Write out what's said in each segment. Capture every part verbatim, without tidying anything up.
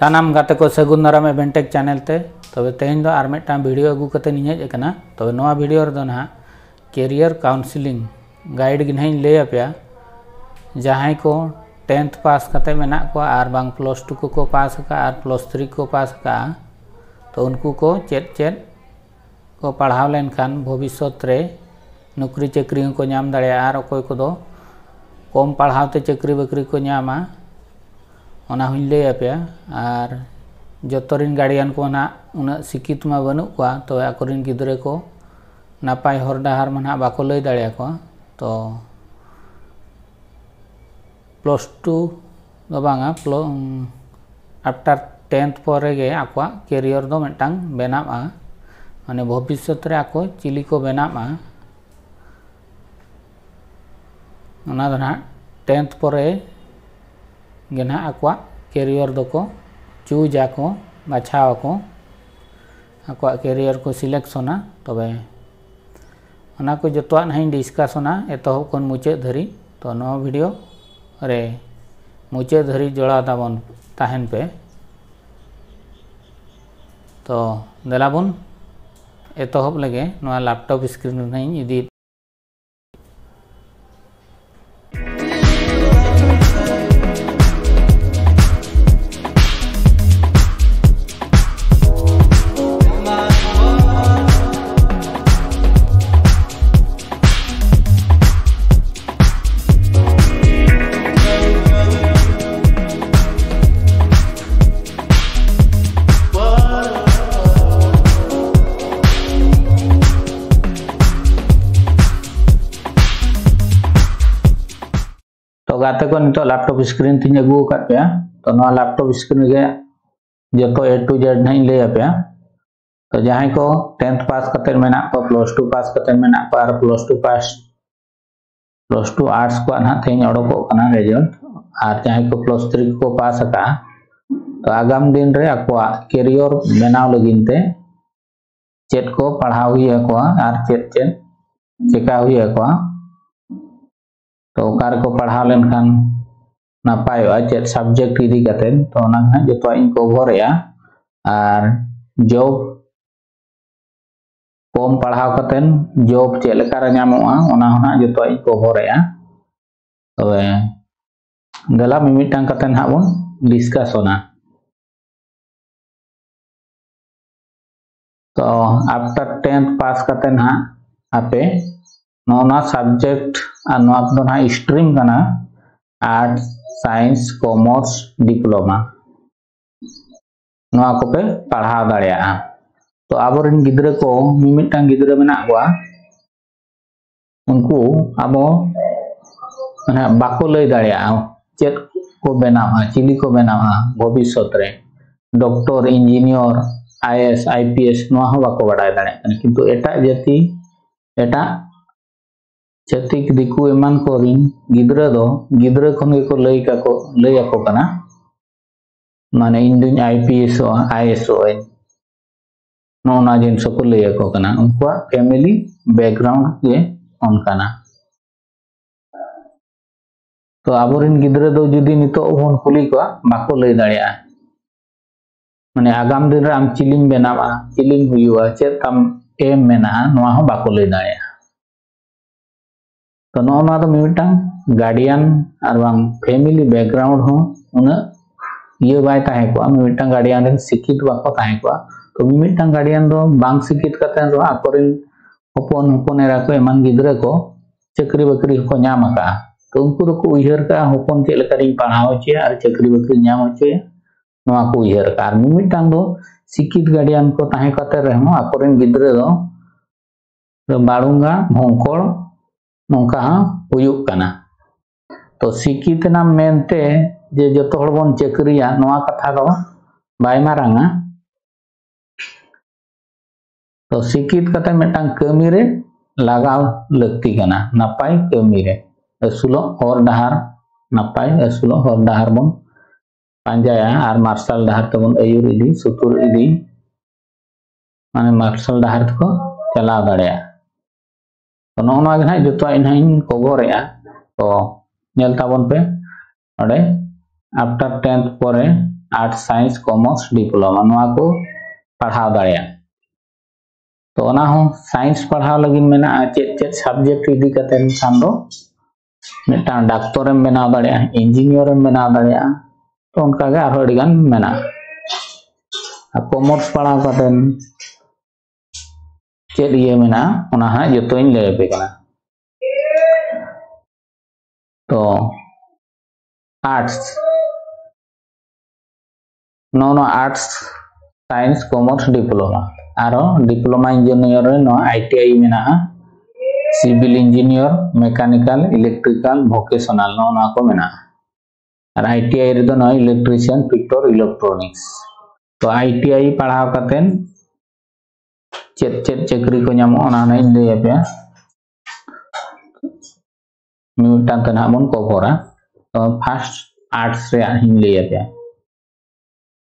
ᱥᱟᱱᱟᱢ ᱜᱟᱛᱮ ᱠᱚ ᱥᱟᱹᱜᱩᱱ ᱫᱟᱨᱟᱢ ᱮᱵᱷᱮᱱᱴᱮᱠ ᱪᱮᱱᱮᱞ ᱛᱮ᱾ ᱛᱚᱵᱮ ᱛᱮᱦᱮᱧ ᱫᱚ ᱟᱨ ᱢᱤᱫᱴᱟᱝ ᱵᱷᱤᱰᱤᱭᱳ ᱟᱹᱜᱩ ᱠᱟᱛᱮ ᱤᱧ ᱦᱮᱡ ᱟᱠᱟᱱᱟ᱾ ᱛᱚᱵᱮ ᱱᱚᱣᱟ ᱵᱷᱤᱰᱤᱭᱳ ᱨᱮᱫᱚ ᱱᱟᱦᱟᱜ ᱠᱮᱨᱤᱭᱟᱨ ᱠᱟᱣᱩᱱᱥᱮᱞᱤᱝ ᱜᱟᱭᱤᱰ ᱜᱮ ᱱᱟᱦᱟᱜ ᱤᱧ ᱞᱟᱹᱭ ᱟᱯᱮᱭᱟ᱾ ᱡᱟᱦᱟᱸᱭ ᱠᱚ ᱴᱮᱱᱛᱷ ᱯᱟᱥ ᱠᱟᱛᱮ ᱢᱮᱱᱟᱜ ᱠᱚᱣᱟ ᱟᱨ ᱵᱟᱝ ᱯᱞᱟᱥ ᱴᱩ ᱠᱚᱠᱚ ᱯᱟᱥ ᱟᱠᱟᱫᱼᱟ ᱟᱨ ᱯᱞᱟᱥ ᱛᱷᱨᱤ ᱠᱚ ᱯᱟᱥ ᱟᱠᱟᱫᱼᱟ, ᱛᱚ ᱩᱱᱠᱩ ᱠᱚ ᱪᱮᱫ ᱪᱮᱫ ᱠᱚ ᱯᱟᱲᱦᱟᱣ ᱞᱮᱱᱠᱷᱟᱱ ᱵᱷᱚᱵᱤᱥᱥᱚᱛ ᱨᱮ ᱱᱚᱠᱨᱤ ᱪᱟᱹᱠᱨᱤ ᱦᱚᱸᱠᱚ ᱧᱟᱢ ᱫᱟᱲᱮᱭᱟᱜᱼᱟ, ᱟᱨ ᱚᱠᱚᱭ ᱠᱚᱫᱚ ᱠᱚᱢ ᱯᱟᱲᱦᱟᱣ ᱛᱮ ᱪᱟᱹᱠᱨᱤ ᱵᱟᱹᱠᱨᱤ ᱠᱚ ᱧᱟᱢᱟ, ᱚᱱᱟ ᱦᱚᱸᱧ ᱞᱟᱹᱭ ᱟᱯᱮᱭᱟ᱾ ᱟᱨ ᱡᱚᱛᱚ ᱨᱮᱱ ᱜᱟᱨᱰᱤᱭᱟᱱ ᱠᱚ ᱱᱟᱦᱟᱜ ᱩᱱᱟᱹᱜ ᱥᱤᱠᱠᱷᱤᱛ ᱢᱟ ᱵᱟᱹᱱᱩᱜ ᱠᱚᱣᱟ, ᱛᱚᱵᱮ ᱟᱠᱚᱨᱮᱱ ᱜᱤᱫᱽᱨᱟᱹ ᱠᱚ ᱱᱟᱯᱟᱭ ᱦᱚᱨ ᱰᱟᱦᱟᱨ ᱢᱟ ᱱᱟᱦᱟᱜ ᱵᱟᱠᱚ ᱞᱟᱹᱭ ᱫᱟᱲᱮᱭᱟᱠᱚᱣᱟ᱾ ᱛᱚ ᱯᱞᱟᱥ ᱴᱩ ᱫᱚ ᱵᱟᱝᱟ, ᱟᱯᱴᱟᱨ ᱴᱮᱱᱛᱷ ᱯᱚᱨᱮ ᱜᱮ ᱟᱠᱚᱣᱟᱜ ᱠᱮᱨᱤᱭᱟᱨ ᱫᱚ ᱢᱤᱫᱴᱟᱝ ᱵᱮᱱᱟᱜᱼᱟ, ᱢᱟᱱᱮ ᱵᱷᱚᱵᱤᱥᱥᱚᱛ ᱨᱮ ᱟᱠᱚ ᱪᱤᱞᱤ ᱠᱚ ᱵᱮᱱᱟᱜᱼᱟ, ᱚᱱᱟ ᱫᱚ ᱱᱟᱦᱟᱜ ᱴᱮᱱᱛᱷ ᱯᱚᱨᱮ ᱜᱮ ᱱᱟᱦᱟᱜ ᱟᱠᱚᱣᱟᱜ ᱠᱮᱨᱤᱭᱟᱨ ᱫᱚᱠᱚ ᱪᱩᱡᱽ ᱟᱠᱚ, ᱵᱟᱪᱷᱟᱣ ᱟᱠᱚ, ᱟᱠᱚᱣᱟᱜ ᱠᱮᱨᱤᱭᱟᱨ ᱠᱚ ᱥᱤᱞᱮᱠᱥᱚᱱᱟ᱾ ᱛᱚᱵᱮ ᱚᱱᱟ ᱠᱚ ᱡᱚᱛᱚᱣᱟᱜ ᱱᱟᱦᱟᱜ ᱤᱧ ᱰᱤᱥᱠᱟᱥᱚᱱᱟ ᱮᱛᱚᱦᱚᱵ ᱠᱷᱚᱱ ᱢᱩᱪᱟᱹᱫ ᱫᱷᱟᱹᱨᱤᱡ᱾ ᱛᱚ ᱱᱚᱣᱟ ᱵᱷᱤᱰᱤᱭᱳ ᱨᱮ ᱢᱩᱪᱟᱹᱫ ᱫᱷᱟᱹᱨᱤᱡ ᱡᱚᱲᱟᱣ ᱛᱟᱵᱚᱱ ᱛᱟᱦᱮᱱ ᱯᱮ᱾ ᱛᱚ ᱫᱮᱞᱟ ᱵᱚᱱ ᱮᱛᱚᱦᱚᱵ ᱞᱮᱜᱮ᱾ ᱱᱚᱣᱟ ᱞᱮᱯᱴᱚᱯ ᱥᱠᱨᱤᱱ ᱨᱮ ᱱᱟᱦᱟᱜ ᱤᱧ ᱤᱫᱤᱭᱮᱫ ᱛᱚ ᱜᱟᱛᱮ ᱠᱚ, ᱱᱤᱛᱚᱜ ᱞᱮᱯᱴᱚᱯ ᱥᱠᱨᱤᱱ ᱛᱤᱧ ᱟᱹᱜᱩ ᱟᱠᱟᱫ ᱯᱮᱭᱟ᱾ ᱛᱚ ᱱᱚᱣᱟ ᱞᱮᱯᱴᱚᱯ ᱥᱠᱨᱤᱱ ᱨᱮᱜᱮ ᱡᱚᱛᱚ A to Z ᱱᱟᱦᱟᱜ ᱤᱧ ᱞᱟᱹᱭ ᱟᱯᱮᱭᱟ᱾ ᱛᱚ ᱡᱟᱦᱟᱸᱭ ᱠᱚ ᱴᱮᱱᱛᱷ ᱯᱟᱥ ᱠᱟᱛᱮ ᱢᱮᱱᱟᱜ ᱠᱚᱣᱟ, ᱯᱞᱟᱥ ᱴᱩ ᱯᱟᱥ ᱠᱟᱛᱮ ᱢᱮᱱᱟᱜ ᱠᱚᱣᱟ ᱟᱨ ᱯᱞᱟᱥ ᱴᱩ ᱯᱟᱥ, ᱯᱞᱟᱥ ᱴᱩ ᱟᱨᱴᱥ ᱠᱚᱣᱟᱜ ᱱᱟᱦᱟᱜ ᱛᱮᱦᱮᱧ ᱚᱰᱚᱠᱚᱜ ᱠᱟᱱᱟ ᱨᱮᱡᱟᱞᱴ, ᱟᱨ ᱡᱟᱦᱟᱸᱭ ᱠᱚ ᱯᱞᱟᱥ ᱛᱷᱨᱤ ᱠᱚᱠᱚ ᱯᱟᱥ ᱟᱠᱟᱫᱼᱟ, ᱛᱚ ᱟᱜᱟᱢ ᱫᱤᱱ ᱨᱮ ᱟᱠᱚᱣᱟᱜ ᱠᱮᱨᱤᱭᱚᱨ ᱵᱮᱱᱟᱣ ᱞᱟᱹᱜᱤᱫ ᱛᱮ ᱪᱮᱫ ᱠᱚ ᱯᱟᱲᱦᱟᱣ ᱦᱩᱭ ᱟᱠᱚᱣᱟ ᱟᱨ ᱪᱮᱫ ᱪᱮᱫ ᱪᱮᱠᱟ ᱦᱩᱭ ᱟᱠᱚᱣᱟ, ᱛᱚ ᱚᱠᱟ ᱨᱮᱠᱚ ᱯᱟᱲᱦᱟᱣ ᱞᱮᱱᱠᱷᱟᱱ ᱱᱟᱯᱟᱭᱚᱜᱼᱟ, ᱪᱮᱫ subject ᱤᱫᱤ ᱠᱟᱛᱮ, ᱛᱚ ᱚᱱᱟ ᱜᱮ ᱦᱟᱸᱜ ᱡᱚᱛᱚᱣᱟᱜ ᱤᱧ cover ᱮᱜᱼᱟ᱾ ᱟᱨ job ᱠᱚᱢ ᱯᱟᱲᱦᱟᱣ ᱠᱟᱛᱮ job ᱪᱮᱫ ᱞᱮᱠᱟᱨᱮ ᱧᱟᱢᱚᱜᱼᱟ, ᱚᱱᱟ ᱦᱚᱸ ᱦᱟᱸᱜ ᱡᱚᱛᱚᱣᱟᱜ ᱤᱧ cover ᱮᱜᱼᱟ᱾ ᱛᱚᱵᱮ ᱫᱮᱞᱟ ᱢᱤᱢᱤᱫᱴᱟᱝ ᱠᱟᱛᱮ ᱦᱟᱸᱜ ᱵᱚᱱ discuss ᱚᱱᱟ᱾ ᱛᱚ after tenth pass ᱠᱟᱛᱮ ᱱᱟᱦᱟᱜ ᱟᱯᱮ ᱱᱚᱜᱼᱚ ᱱᱚᱣᱟ subject ᱟᱨ ᱱᱚᱣᱟ ᱠᱚᱫᱚ ᱱᱟᱦᱟᱜ stream ᱠᱟᱱᱟ, Arts, Science, Commerce, Diploma, ᱱᱚᱣᱟ ᱠᱚᱯᱮ ᱯᱟᱲᱦᱟᱣ ᱫᱟᱲᱮᱭᱟᱜᱼᱟ᱾ ᱛᱚ ᱟᱵᱚᱨᱮᱱ ᱜᱤᱫᱽᱨᱟᱹ ᱠᱚ, ᱢᱤᱢᱤᱫᱴᱟᱝ ᱜᱤᱫᱽᱨᱟᱹ ᱢᱮᱱᱟᱜ ᱠᱚᱣᱟ, ᱩᱱᱠᱩ ᱟᱵᱚ ᱢᱟᱱᱮ ᱵᱟᱠᱚ ᱞᱟᱹᱭ ᱫᱟᱲᱮᱭᱟᱜᱼᱟ ᱪᱮᱫ ᱠᱚ ᱵᱮᱱᱟᱣᱟ, ᱪᱤᱞᱤ ᱠᱚ ᱵᱮᱱᱟᱣᱟ ᱵᱷᱚᱵᱤᱥᱥᱚᱛ ᱨᱮ, ᱰᱚᱠᱴᱚᱨ, ᱤᱧᱡᱤᱱᱤᱭᱚᱨ, ᱟᱭᱮᱥ, ᱟᱭᱯᱤᱮᱥ, ᱱᱚᱣᱟ ᱦᱚᱸ ᱵᱟᱠᱚ ᱵᱟᱰᱟᱭ ᱫᱟᱲᱮᱭᱟᱜ ᱠᱟᱱᱟ᱾ ᱠᱤᱱᱛᱩ ᱮᱴᱟᱜ ᱡᱟᱹᱛᱤ, ᱮᱴᱟᱜ ᱪᱷᱟᱹᱛᱤᱠ, ᱫᱤᱠᱩ ᱮᱢᱟᱱ ᱠᱚᱨᱮᱱ ᱜᱤᱫᱽᱨᱟᱹ ᱫᱚ ᱜᱤᱫᱽᱨᱟᱹ ᱠᱷᱚᱱ ᱜᱮᱠᱚ ᱞᱟᱹᱭ ᱠᱟᱠᱚ, ᱞᱟᱹᱭ ᱟᱠᱚ ᱠᱟᱱᱟ, ᱢᱟᱱᱮ ᱤᱧ ᱫᱩᱧ ᱟᱭᱯᱤᱮᱥᱚᱜᱼᱟ, ᱟᱭᱮᱥᱚᱜ ᱟᱹᱧ, ᱱᱚᱜᱼᱚ ᱱᱚᱣᱟ ᱡᱤᱱᱤᱥ ᱠᱚ ᱞᱟᱹᱭ ᱟᱠᱚ ᱠᱟᱱᱟ᱾ ᱩᱱᱠᱩᱣᱟᱜ family background ᱜᱮ ᱚᱱᱠᱟᱱᱟ᱾ ᱛᱚ ᱟᱵᱚᱨᱮᱱ ᱜᱤᱫᱽᱨᱟᱹ ᱫᱚ ᱡᱩᱫᱤ ᱱᱤᱛᱚᱜ ᱵᱚᱱ ᱠᱩᱞᱤ ᱠᱚᱣᱟ, ᱵᱟᱠᱚ ᱞᱟᱹᱭ ᱫᱟᱲᱮᱭᱟᱜᱼᱟ᱾ ᱢᱟᱱᱮ ᱟᱜᱟᱢ ᱫᱤᱱ ᱨᱮ ᱟᱢ ᱪᱤᱞᱤᱢ ᱵᱮᱱᱟᱣᱟ, ᱪᱤᱞᱤᱢ ᱦᱩᱭᱩᱜᱼᱟ, ᱪᱮᱫ ᱛᱟᱢ aim ᱢᱮᱱᱟᱜᱼᱟ, ᱱᱚᱣᱟ ᱦᱚᱸ ᱵᱟᱠᱚ ᱞᱟᱹᱭ ᱫᱟᱲᱮᱭᱟᱜᱼᱟ᱾ ᱛᱚ ᱱᱚᱜᱼᱚ ᱱᱚᱣᱟ ᱫᱚ ᱢᱤᱢᱤᱫᱴᱟᱝ guardian ᱟᱨ ᱵᱟᱝ family background ᱦᱚᱸ ᱩᱱᱟᱹᱜ ᱤᱭᱟᱹ ᱵᱟᱭ ᱛᱟᱦᱮᱸ ᱠᱚᱜᱼᱟ, ᱢᱤᱢᱤᱫᱴᱟᱝ guardian ᱨᱮᱱ ᱥᱤᱠᱠᱷᱤᱛ ᱵᱟᱠᱚ ᱛᱟᱦᱮᱸ ᱠᱚᱜᱼᱟ᱾ ᱛᱚ ᱢᱤᱢᱤᱫᱴᱟᱝ guardian ᱫᱚ ᱵᱟᱝ ᱥᱤᱠᱠᱷᱤᱛ ᱠᱟᱛᱮ ᱨᱮᱦᱚᱸ ᱟᱠᱚᱨᱮᱱ ᱦᱚᱯᱚᱱ ᱦᱚᱯᱚᱱ ᱮᱨᱟ ᱠᱚ ᱮᱢᱟᱱ ᱜᱤᱫᱽᱨᱟᱹ ᱠᱚ ᱪᱟᱹᱠᱨᱤ ᱵᱟᱹᱠᱨᱤ ᱦᱚᱸᱠᱚ ᱧᱟᱢ ᱟᱠᱟᱫᱼᱟ᱾ ᱛᱚ ᱩᱱᱠᱩ ᱫᱚᱠᱚ ᱩᱭᱦᱟᱹᱨ ᱠᱟᱜᱼᱟ ᱦᱚᱯᱚᱱ ᱪᱮᱫ ᱞᱮᱠᱟᱨᱤᱧ ᱯᱟᱲᱦᱟᱣ ᱦᱚᱪᱚᱭᱟ ᱟᱨ ᱪᱟᱹᱠᱨᱤ ᱵᱟᱹᱠᱨᱤᱧ ᱧᱟᱢ ᱦᱚᱪᱚᱭᱟ, ᱱᱚᱣᱟ ᱠᱚ ᱩᱭᱦᱟᱹᱨ ᱠᱟᱜᱼᱟ᱾ ᱟᱨ ᱢᱤᱢᱤᱫᱴᱟᱝ ᱫᱚ ᱥᱤᱠᱠᱷᱤᱛ guardian ᱠᱚ ᱛᱟᱦᱮᱸ ᱠᱟᱛᱮ ᱨᱮᱦᱚᱸ ᱟᱠᱚᱨᱮᱱ ᱜᱤᱫᱽᱨᱟᱹ ᱫᱚ ᱵᱟᱲᱩᱝᱜᱟ, ᱵᱷᱚᱝᱠᱚᱲ ᱱᱚᱝᱠᱟ ᱦᱚᱸ ᱦᱩᱭᱩᱜ ᱠᱟᱱᱟ᱾ ᱛᱚ ᱥᱤᱠᱠᱷᱤᱛ ᱮᱱᱟᱢ ᱢᱮᱱᱛᱮ ᱡᱮ ᱡᱚᱛᱚ ᱦᱚᱲ ᱵᱚᱱ ᱪᱟᱹᱠᱨᱤᱭᱟ, ᱱᱚᱣᱟ ᱠᱟᱛᱷᱟ ᱫᱚ ᱵᱟᱭ ᱢᱟᱨᱟᱝᱟ᱾ ᱛᱚ ᱥᱤᱠᱠᱷᱤᱛ ᱠᱟᱛᱮ ᱢᱤᱫᱴᱟᱝ ᱠᱟᱹᱢᱤ ᱨᱮ ᱞᱟᱜᱟᱣ ᱞᱟᱹᱠᱛᱤ ᱠᱟᱱᱟ, ᱱᱟᱯᱟᱭ ᱠᱟᱹᱢᱤ ᱨᱮ᱾ ᱟᱹᱥᱩᱞᱚᱜ ᱦᱚᱨ ᱰᱟᱦᱟᱨ, ᱱᱟᱯᱟᱭ ᱟᱹᱥᱩᱞᱚᱜ ᱦᱚᱨ ᱰᱟᱦᱟᱨ ᱵᱚᱱ ᱯᱟᱸᱡᱟᱭᱟ ᱟᱨ ᱢᱟᱨᱥᱟᱞ ᱰᱟᱦᱟᱨ ᱛᱮᱵᱚᱱ ᱟᱹᱭᱩᱨ ᱤᱫᱤ, ᱥᱩᱛᱩᱨ ᱤᱫᱤ, ᱢᱟᱱᱮ ᱢᱟᱨᱥᱟᱞ ᱰᱟᱦᱟᱨ ᱛᱮᱠᱚ ᱪᱟᱞᱟᱣ ᱫᱟᱲᱮᱭᱟᱜᱼᱟ᱾ ᱛᱚ ᱱᱚᱜᱼᱚ ᱱᱚᱣᱟ ᱜᱮ ᱱᱟᱦᱟᱜ ᱡᱚᱛᱚᱣᱟᱜ ᱤᱧ ᱱᱟᱦᱟᱜ ᱤᱧ cover ᱮᱜᱼᱟ᱾ ᱛᱚ ᱧᱮᱞ ᱛᱟᱵᱚᱱ ᱯᱮ, ᱚᱸᱰᱮ after tenth ᱯᱚᱨᱮ arts, science, commerce, diploma ᱱᱚᱣᱟ ᱠᱚ ᱯᱟᱲᱦᱟᱣ ᱫᱟᱲᱮᱭᱟᱜᱼᱟ᱾ ᱛᱚ ᱚᱱᱟ ᱦᱚᱸ science ᱯᱟᱲᱦᱟᱣ ᱞᱟᱹᱜᱤᱫ ᱢᱮᱱᱟᱜᱼᱟ ᱪᱮᱫ ᱪᱮᱫ subject ᱤᱫᱤ ᱠᱟᱛᱮ ᱠᱷᱟᱱ ᱫᱚ ᱢᱤᱫᱴᱟᱝ ᱰᱟᱠᱛᱚᱨᱮᱢ ᱵᱮᱱᱟᱣ ᱫᱟᱲᱮᱭᱟᱜᱼᱟ, ᱤᱧᱡᱤᱱᱤᱭᱟᱨᱮᱢ ᱵᱮᱱᱟᱣ ᱫᱟᱲᱮᱭᱟᱜᱼᱟ᱾ ᱛᱚ ᱚᱱᱠᱟᱜᱮ ᱟᱨᱦᱚᱸ ᱟᱹᱰᱤᱜᱟᱱ ᱢᱮᱱᱟᱜᱼᱟ᱾ ᱟᱨ commerce ᱯᱟᱲᱦᱟᱣ ᱠᱟᱛᱮ ᱪᱮᱫ ᱤᱭᱟᱹ ᱢᱮᱱᱟᱜᱼᱟ ᱚᱱᱟ ᱦᱟᱸᱜ ᱡᱚᱛᱚᱧ ᱞᱟᱹᱭ ᱟᱯᱮ ᱠᱟᱱᱟ᱾ ᱛᱚ arts, ᱱᱚᱜᱼᱚ ᱱᱚᱣᱟ arts, science, commerce, diploma, ᱟᱨᱚ diploma engineer ᱨᱮ ᱱᱚᱣᱟ ITI ᱢᱮᱱᱟᱜᱼᱟ, civil engineer, mechanical, electrical, vocational, ᱱᱚᱜᱼᱚ ᱱᱚᱣᱟ ᱠᱚ ᱢᱮᱱᱟᱜᱼᱟ᱾ ᱟᱨ ITI ᱨᱮᱫᱚ ᱱᱚᱜᱼᱚᱭ electrician, fitter, electronics᱾ ᱛᱚ ITI ᱯᱟᱲᱦᱟᱣ ᱠᱟᱛᱮ ᱪᱮᱫ ᱪᱮᱫ ᱪᱟᱹᱠᱨᱤ ᱠᱚ ᱧᱟᱢᱚᱜᱼᱟ ᱚᱱᱟ ᱦᱚᱸᱧ ᱞᱟᱹᱭ ᱟᱯᱮᱭᱟ᱾ ᱢᱤᱢᱤᱫᱴᱟᱝ ᱛᱮ ᱱᱟᱦᱟᱜ ᱵᱚᱱ ᱠᱚᱵᱷᱚᱨᱟ᱾ ᱛᱚ first arts ᱨᱮᱭᱟᱜ ᱦᱚᱸᱧ ᱞᱟᱹᱭ ᱟᱯᱮᱭᱟ᱾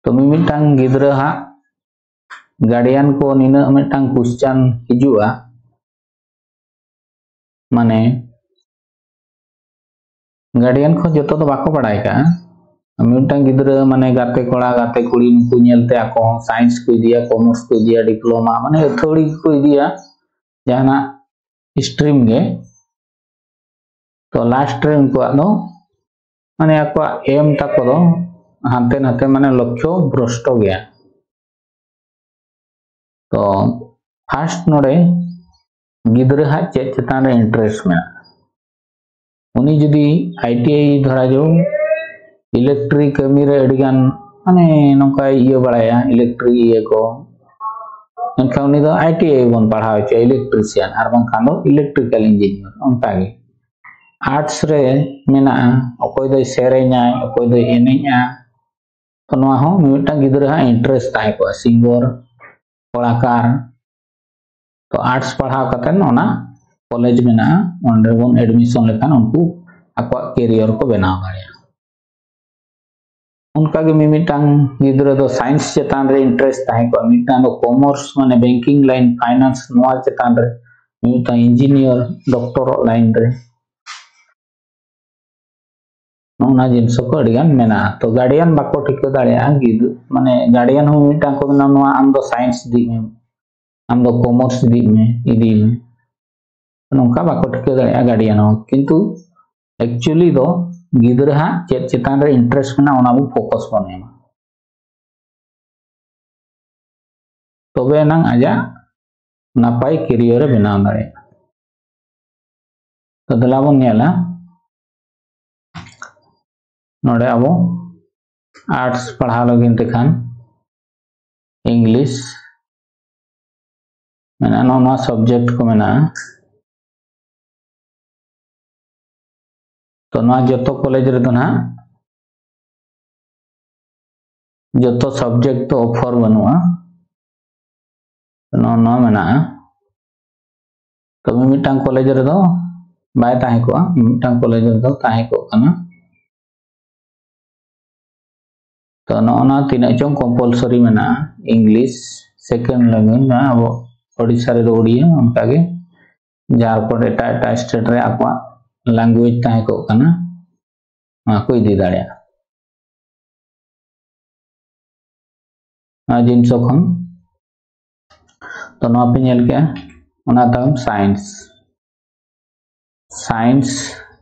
ᱛᱚ ᱢᱤᱢᱤᱫᱴᱟᱝ ᱜᱤᱫᱽᱨᱟᱹ ᱦᱟᱸᱜ guardian ᱠᱚ ᱱᱤᱱᱟᱹᱜ ᱢᱤᱫᱴᱟᱝ question ᱦᱤᱡᱩᱜᱼᱟ, ᱢᱟᱱᱮ guardian ᱠᱚ ᱡᱚᱛᱚ ᱫᱚ ᱵᱟᱠᱚ ᱵᱟᱲᱟᱭ ᱠᱟᱜᱼᱟ᱾ ᱢᱤᱫᱴᱟᱝ ᱜᱤᱫᱽᱨᱟᱹ ᱢᱟᱱᱮ ᱜᱟᱛᱮ ᱠᱚᱲᱟ ᱜᱟᱛᱮ ᱠᱩᱲᱤ ᱱᱩᱠᱩ ᱧᱮᱞᱛᱮ ᱟᱠᱚ ᱦᱚᱸ science ᱠᱚ ᱤᱫᱤᱭᱟ, commerce ᱠᱚ ᱤᱫᱤᱭᱟ, diploma ᱢᱟᱱᱮ ᱟᱹᱛᱷᱟᱹᱲᱤ ᱜᱮᱠᱚ ᱤᱫᱤᱭᱟ ᱡᱟᱦᱟᱱᱟᱜ stream ᱜᱮ᱾ ᱛᱚ last ᱨᱮ ᱩᱱᱠᱩᱣᱟᱜ ᱫᱚ ᱢᱟᱱᱮ ᱟᱠᱚᱣᱟᱜ aim ᱛᱟᱠᱚ ᱫᱚ ᱦᱟᱱᱛᱮ ᱱᱟᱛᱮ ᱢᱟᱱᱮ ᱞᱚᱠᱠᱷᱚ ᱵᱷᱨᱚᱥᱴᱚ ᱜᱮᱭᱟ᱾ ᱛᱚ first ᱱᱚᱰᱮ ᱜᱤᱫᱽᱨᱟᱹ ᱦᱟᱜ ᱪᱮᱫ ᱪᱮᱛᱟᱱ ᱨᱮ interest ᱢᱮᱱᱟᱜᱼᱟ᱾ ᱩᱱᱤ ᱡᱩᱫᱤ ITI ᱫᱷᱚᱨᱟ ᱡᱚᱝ electric ᱠᱟᱹᱢᱤ ᱨᱮ ᱟᱹᱰᱤ ᱜᱟᱱ ᱢᱟᱱᱮ ᱱᱚᱝᱠᱟᱭ ᱤᱭᱟᱹ ᱵᱟᱲᱟᱭᱟ, electric ᱤᱭᱟᱹ ᱠᱚ, ᱮᱱᱠᱷᱟᱱ ᱩᱱᱤ ᱫᱚ ITI ᱵᱚᱱ ᱯᱟᱲᱦᱟᱣ ᱦᱚᱪᱚᱭᱟ, electrician ᱟᱨ ᱵᱟᱝᱠᱷᱟᱱ ᱫᱚ electrical engineer᱾ ᱚᱱᱠᱟᱜᱮ arts ᱨᱮ ᱢᱮᱱᱟᱜᱼᱟ, ᱚᱠᱚᱭ ᱫᱚᱭ ᱥᱮᱨᱮᱧᱟᱭ, ᱚᱠᱚᱭ ᱫᱚᱭ ᱮᱱᱮᱡᱼᱟ᱾ ᱛᱚ ᱱᱚᱣᱟ ᱦᱚᱸ ᱢᱤᱢᱤᱫᱴᱟᱝ ᱜᱤᱫᱽᱨᱟᱹ ᱦᱟᱸᱜ interest ᱛᱟᱦᱮᱸ ᱠᱚᱜᱼᱟ, singer, ᱠᱚᱞᱟᱠᱟᱨ᱾ ᱛᱚ arts ᱯᱟᱲᱦᱟᱣ ᱠᱟᱛᱮ ᱚᱱᱟ ᱠᱚᱞᱮᱡᱽ ᱢᱮᱱᱟᱜᱼᱟ, ᱚᱸᱰᱮ ᱵᱚᱱ admission ᱞᱮᱠᱷᱟᱱ ᱩᱱᱠᱩ ᱟᱠᱚᱣᱟᱜ career ᱠᱚ ᱵᱮᱱᱟᱣ ᱫᱟᱲᱮᱭᱟᱜᱼᱟ᱾ ᱚᱱᱠᱟᱜᱮ ᱢᱤᱢᱤᱫᱴᱟᱝ ᱜᱤᱫᱽᱨᱟᱹ ᱫᱚ science ᱪᱮᱛᱟᱱ ᱨᱮ interest ᱛᱟᱦᱮᱸ ᱠᱚᱜᱼᱟ, ᱢᱤᱫᱴᱟᱝ ᱫᱚ commerce ᱢᱟᱱᱮ banking line, finance ᱱᱚᱣᱟ ᱪᱮᱛᱟᱱ ᱨᱮ, ᱢᱤᱫᱴᱟᱝ engineer, doctor ᱚᱜ line ᱨᱮ᱾ ᱱᱚᱜᱼᱚ ᱱᱚᱣᱟ ᱡᱤᱱᱤᱥ ᱠᱚ ᱟᱹᱰᱤ ᱜᱟᱱ ᱢᱮᱱᱟᱜᱼᱟ᱾ ᱛᱚ guardian ᱵᱟᱠᱚ ᱴᱷᱤᱠᱟᱹ ᱫᱟᱲᱮᱭᱟᱜᱼᱟ, ᱜᱤᱫᱽᱨᱟᱹ ᱢᱟᱱᱮ guardian ᱦᱚᱸ ᱢᱤᱫᱴᱟᱝ ᱠᱚ ᱢᱮᱱᱟ, ᱱᱚᱣᱟ ᱟᱢ ᱫᱚ science ᱤᱫᱤ ᱢᱮ, ᱟᱢ ᱫᱚ commerce ᱤᱫᱤ ᱢᱮ, ᱤᱫᱤ ᱢᱮ, ᱱᱚᱝᱠᱟ ᱵᱟᱠᱚ ᱴᱷᱤᱠᱟᱹ ᱫᱟᱲᱮᱭᱟᱜᱼᱟ guardian ᱦᱚᱸ᱾ ᱠᱤᱱᱛᱩ actually ᱫᱚ ᱜᱤᱫᱽᱨᱟᱹ ᱦᱟᱸᱜ ᱪᱮᱫ ᱪᱮᱛᱟᱱ ᱨᱮ interest ᱢᱮᱱᱟᱜᱼᱟ, ᱚᱱᱟ ᱵᱚᱱ focus ᱵᱚᱱ ᱮᱢᱟ᱾ ᱛᱚᱵᱮ ᱮᱱᱟᱝ ᱟᱡᱟᱜ ᱱᱟᱯᱟᱭ career ᱮ ᱵᱮᱱᱟᱣ ᱫᱟᱲᱮᱭᱟᱜᱼᱟ᱾ ᱛᱚ ᱫᱮᱞᱟ ᱵᱚᱱ ᱧᱮᱞᱟ, ᱱᱚᱰᱮ ᱟᱵᱚ arts ᱯᱟᱲᱦᱟᱣ ᱞᱟᱹᱜᱤᱫ ᱛᱮᱠᱷᱟᱱ English ᱢᱮᱱᱟᱜᱼᱟ, ᱱᱚᱜᱼᱚ ᱱᱚᱣᱟ subject ᱠᱚ ᱢᱮᱱᱟᱜᱼᱟ᱾ ᱛᱚ ᱱᱚᱣᱟ ᱡᱚᱛᱚ ᱠᱚᱞᱮᱡᱽ ᱨᱮᱫᱚ ᱱᱟᱦᱟᱜ ᱡᱚᱛᱚ subject ᱫᱚ offer ᱵᱟᱹᱱᱩᱜᱼᱟ, ᱱᱚᱜᱼᱚ ᱱᱚᱣᱟ ᱢᱮᱱᱟᱜᱼᱟ᱾ ᱛᱚ ᱢᱤᱢᱤᱫᱴᱟᱝ ᱠᱚᱞᱮᱡᱽ ᱨᱮᱫᱚ ᱵᱟᱭ ᱛᱟᱦᱮᱸ ᱠᱚᱜᱼᱟ, ᱢᱤᱢᱤᱫᱴᱟᱝ ᱠᱚᱞᱮᱡᱽ ᱨᱮᱫᱚ ᱛᱟᱦᱮᱸ ᱠᱚᱜ ᱠᱟᱱᱟ᱾ ᱛᱚ ᱱᱚᱜᱼᱚ ᱱᱚᱣᱟ ᱛᱤᱱᱟᱹᱜ ᱪᱚᱝ compulsory ᱢᱮᱱᱟᱜᱼᱟ, English second language ᱢᱮᱱᱟᱜᱼᱟ, ᱟᱵᱚ ᱳᱰᱤᱥᱟ ᱨᱮᱫᱚ ᱳᱰᱤᱭᱟ, ᱚᱱᱠᱟᱜᱮ ᱡᱷᱟᱲᱠᱷᱚᱸᱰ ᱮᱴᱟᱜ ᱮᱴᱟᱜ state ᱨᱮ ᱟᱠᱚᱣᱟᱜ language ᱛᱟᱦᱮᱸ ᱠᱚᱜ ᱠᱟᱱᱟ, ᱚᱱᱟ ᱠᱚ ᱤᱫᱤ ᱫᱟᱲᱮᱭᱟᱜᱼᱟ᱾ ᱱᱚᱣᱟ ᱡᱤᱱᱤᱥ ᱠᱷᱚᱱ ᱛᱚ ᱱᱚᱣᱟ ᱯᱮ ᱧᱮᱞ ᱠᱮᱜᱼᱟ, ᱚᱱᱟ ᱛᱟᱭᱚᱢ science, science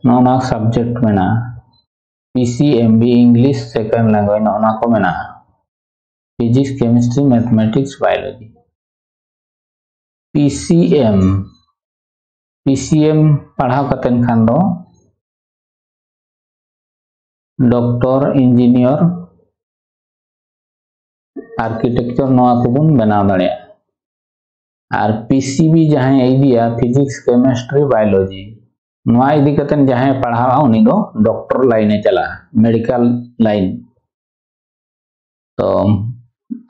ᱱᱚᱜᱼᱚ ᱱᱚᱣᱟ subject ᱢᱮᱱᱟᱜᱼᱟ, P C M B English second language ᱱᱚᱜᱼᱚ ᱱᱚᱣᱟ ᱠᱚ ᱢᱮᱱᱟᱜᱼᱟ, physics, chemistry, mathematics, biology᱾ P C M, P C M ᱯᱟᱲᱦᱟᱣ ᱠᱟᱛᱮᱱ ᱠᱷᱟᱱ ᱫᱚ doctor, engineer, architecture ᱱᱚᱣᱟ ᱠᱚᱵᱚᱱ ᱵᱮᱱᱟᱣ ᱫᱟᱲᱮᱭᱟᱜᱼᱟ᱾ ᱟᱨ P C B ᱡᱟᱦᱟᱸᱭ ᱤᱫᱤᱭᱟ, physics, chemistry, biology, ᱱᱚᱣᱟ ᱤᱫᱤ ᱠᱟᱛᱮᱱ ᱡᱟᱦᱟᱸᱭ ᱯᱟᱲᱦᱟᱣᱟ ᱩᱱᱤ ᱫᱚ doctor line ᱮ ᱪᱟᱞᱟᱜᱼᱟ, medical line᱾ ᱛᱚ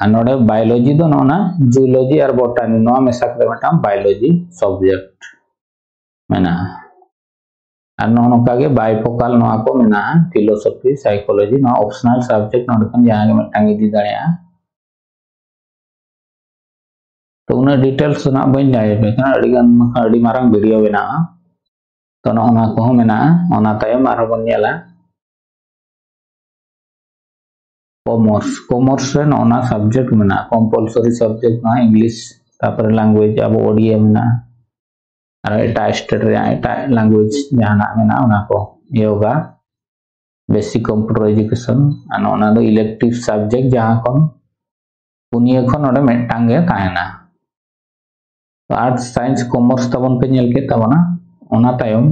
ᱟᱨ ᱱᱚᱰᱮ biology ᱫᱚ ᱱᱚᱜᱼᱚ ᱱᱟ zoology ᱟᱨ botany ᱱᱚᱣᱟ ᱢᱮᱥᱟ ᱠᱟᱛᱮ ᱢᱤᱫᱴᱟᱝ biology subject ᱢᱮᱱᱟᱜᱼᱟ᱾ ᱟᱨ ᱱᱚᱜᱼᱚ ᱱᱚᱝᱠᱟ ᱜᱮ bifocal ᱱᱚᱣᱟ ᱠᱚ ᱢᱮᱱᱟᱜᱼᱟ, philosophy, psychology, ᱱᱚᱣᱟ optional subject ᱱᱚᱰᱮ ᱠᱷᱚᱱ ᱡᱟᱦᱟᱸ ᱜᱮ ᱢᱤᱫᱴᱟᱝ ᱤᱫᱤ ᱫᱟᱲᱮᱭᱟᱜᱼᱟ᱾ ᱛᱚ ᱩᱱᱟᱹᱜ details ᱫᱚ ᱱᱟᱜ ᱵᱟᱹᱧ ᱞᱟᱹᱭ ᱟᱯᱮ ᱠᱟᱱᱟ, ᱟᱹᱰᱤ ᱜᱟᱱ, ᱟᱹᱰᱤ ᱢᱟᱨᱟᱝ video ᱵᱮᱱᱟᱜᱼᱟ᱾ ᱛᱚ ᱱᱚᱜᱼᱚ ᱱᱚᱣᱟ ᱠᱚᱦᱚᱸ ᱢᱮᱱᱟᱜᱼᱟ, ᱚᱱᱟ ᱛᱟᱭᱚᱢ ᱟᱨᱦᱚᱸ ᱵᱚᱱ ᱧᱮᱞᱟ᱾ ᱠᱚᱢᱟᱨᱥ ᱠᱚᱢᱟᱨᱥ ᱨᱮ ᱱᱚᱜᱼᱚ ᱱᱟ ᱥᱟᱵᱡᱮᱠᱴ ᱢᱮᱱᱟᱜᱼᱟ, ᱠᱚᱢᱯᱟᱞᱥᱟᱨᱤ ᱥᱟᱵᱡᱮᱠᱴ ᱱᱚᱣᱟ ᱤᱝᱞᱤᱥ, ᱛᱟᱨᱯᱚᱨᱮ ᱞᱮᱝᱜᱩᱭᱮᱡᱽ ᱟᱵᱚ ᱳᱰᱤᱭᱟ ᱢᱮᱱᱟᱜᱼᱟ, ᱟᱨ ᱮᱴᱟᱜ ᱥᱴᱮᱴ ᱨᱮᱭᱟᱜ ᱮᱴᱟᱜ ᱞᱮᱝᱜᱩᱭᱮᱡᱽ ᱡᱟᱦᱟᱱᱟᱜ ᱢᱮᱱᱟᱜᱼᱟ ᱚᱱᱟ ᱠᱚ, ᱭᱳᱜᱟ, ᱵᱮᱥᱤᱠ ᱠᱚᱢᱯᱤᱭᱩᱴᱟᱨ ᱮᱰᱩᱠᱮᱥᱚᱱ, ᱟᱨ ᱱᱚᱜᱼᱚ ᱱᱟ ᱫᱚ ᱤᱞᱮᱠᱴᱤᱵᱷ ᱥᱟᱵᱡᱮᱠᱴ ᱡᱟᱦᱟᱸ ᱠᱷᱚᱱ ᱯᱩᱱᱭᱟᱹ ᱠᱷᱚᱱ ᱱᱚᱰᱮ ᱢᱤᱫᱴᱟᱝ ᱜᱮ ᱛᱟᱦᱮᱱᱟ᱾ ᱛᱚ ᱟᱨᱴᱥ, ᱥᱟᱭᱮᱱᱥ, ᱠᱚᱢᱟᱨᱥ ᱛᱟᱵᱚᱱ ᱯᱮ ᱧᱮᱞ ᱠᱮᱫ ᱛᱟᱵᱚᱱᱟ᱾ ᱚᱱᱟ ᱛᱟᱭᱚᱢ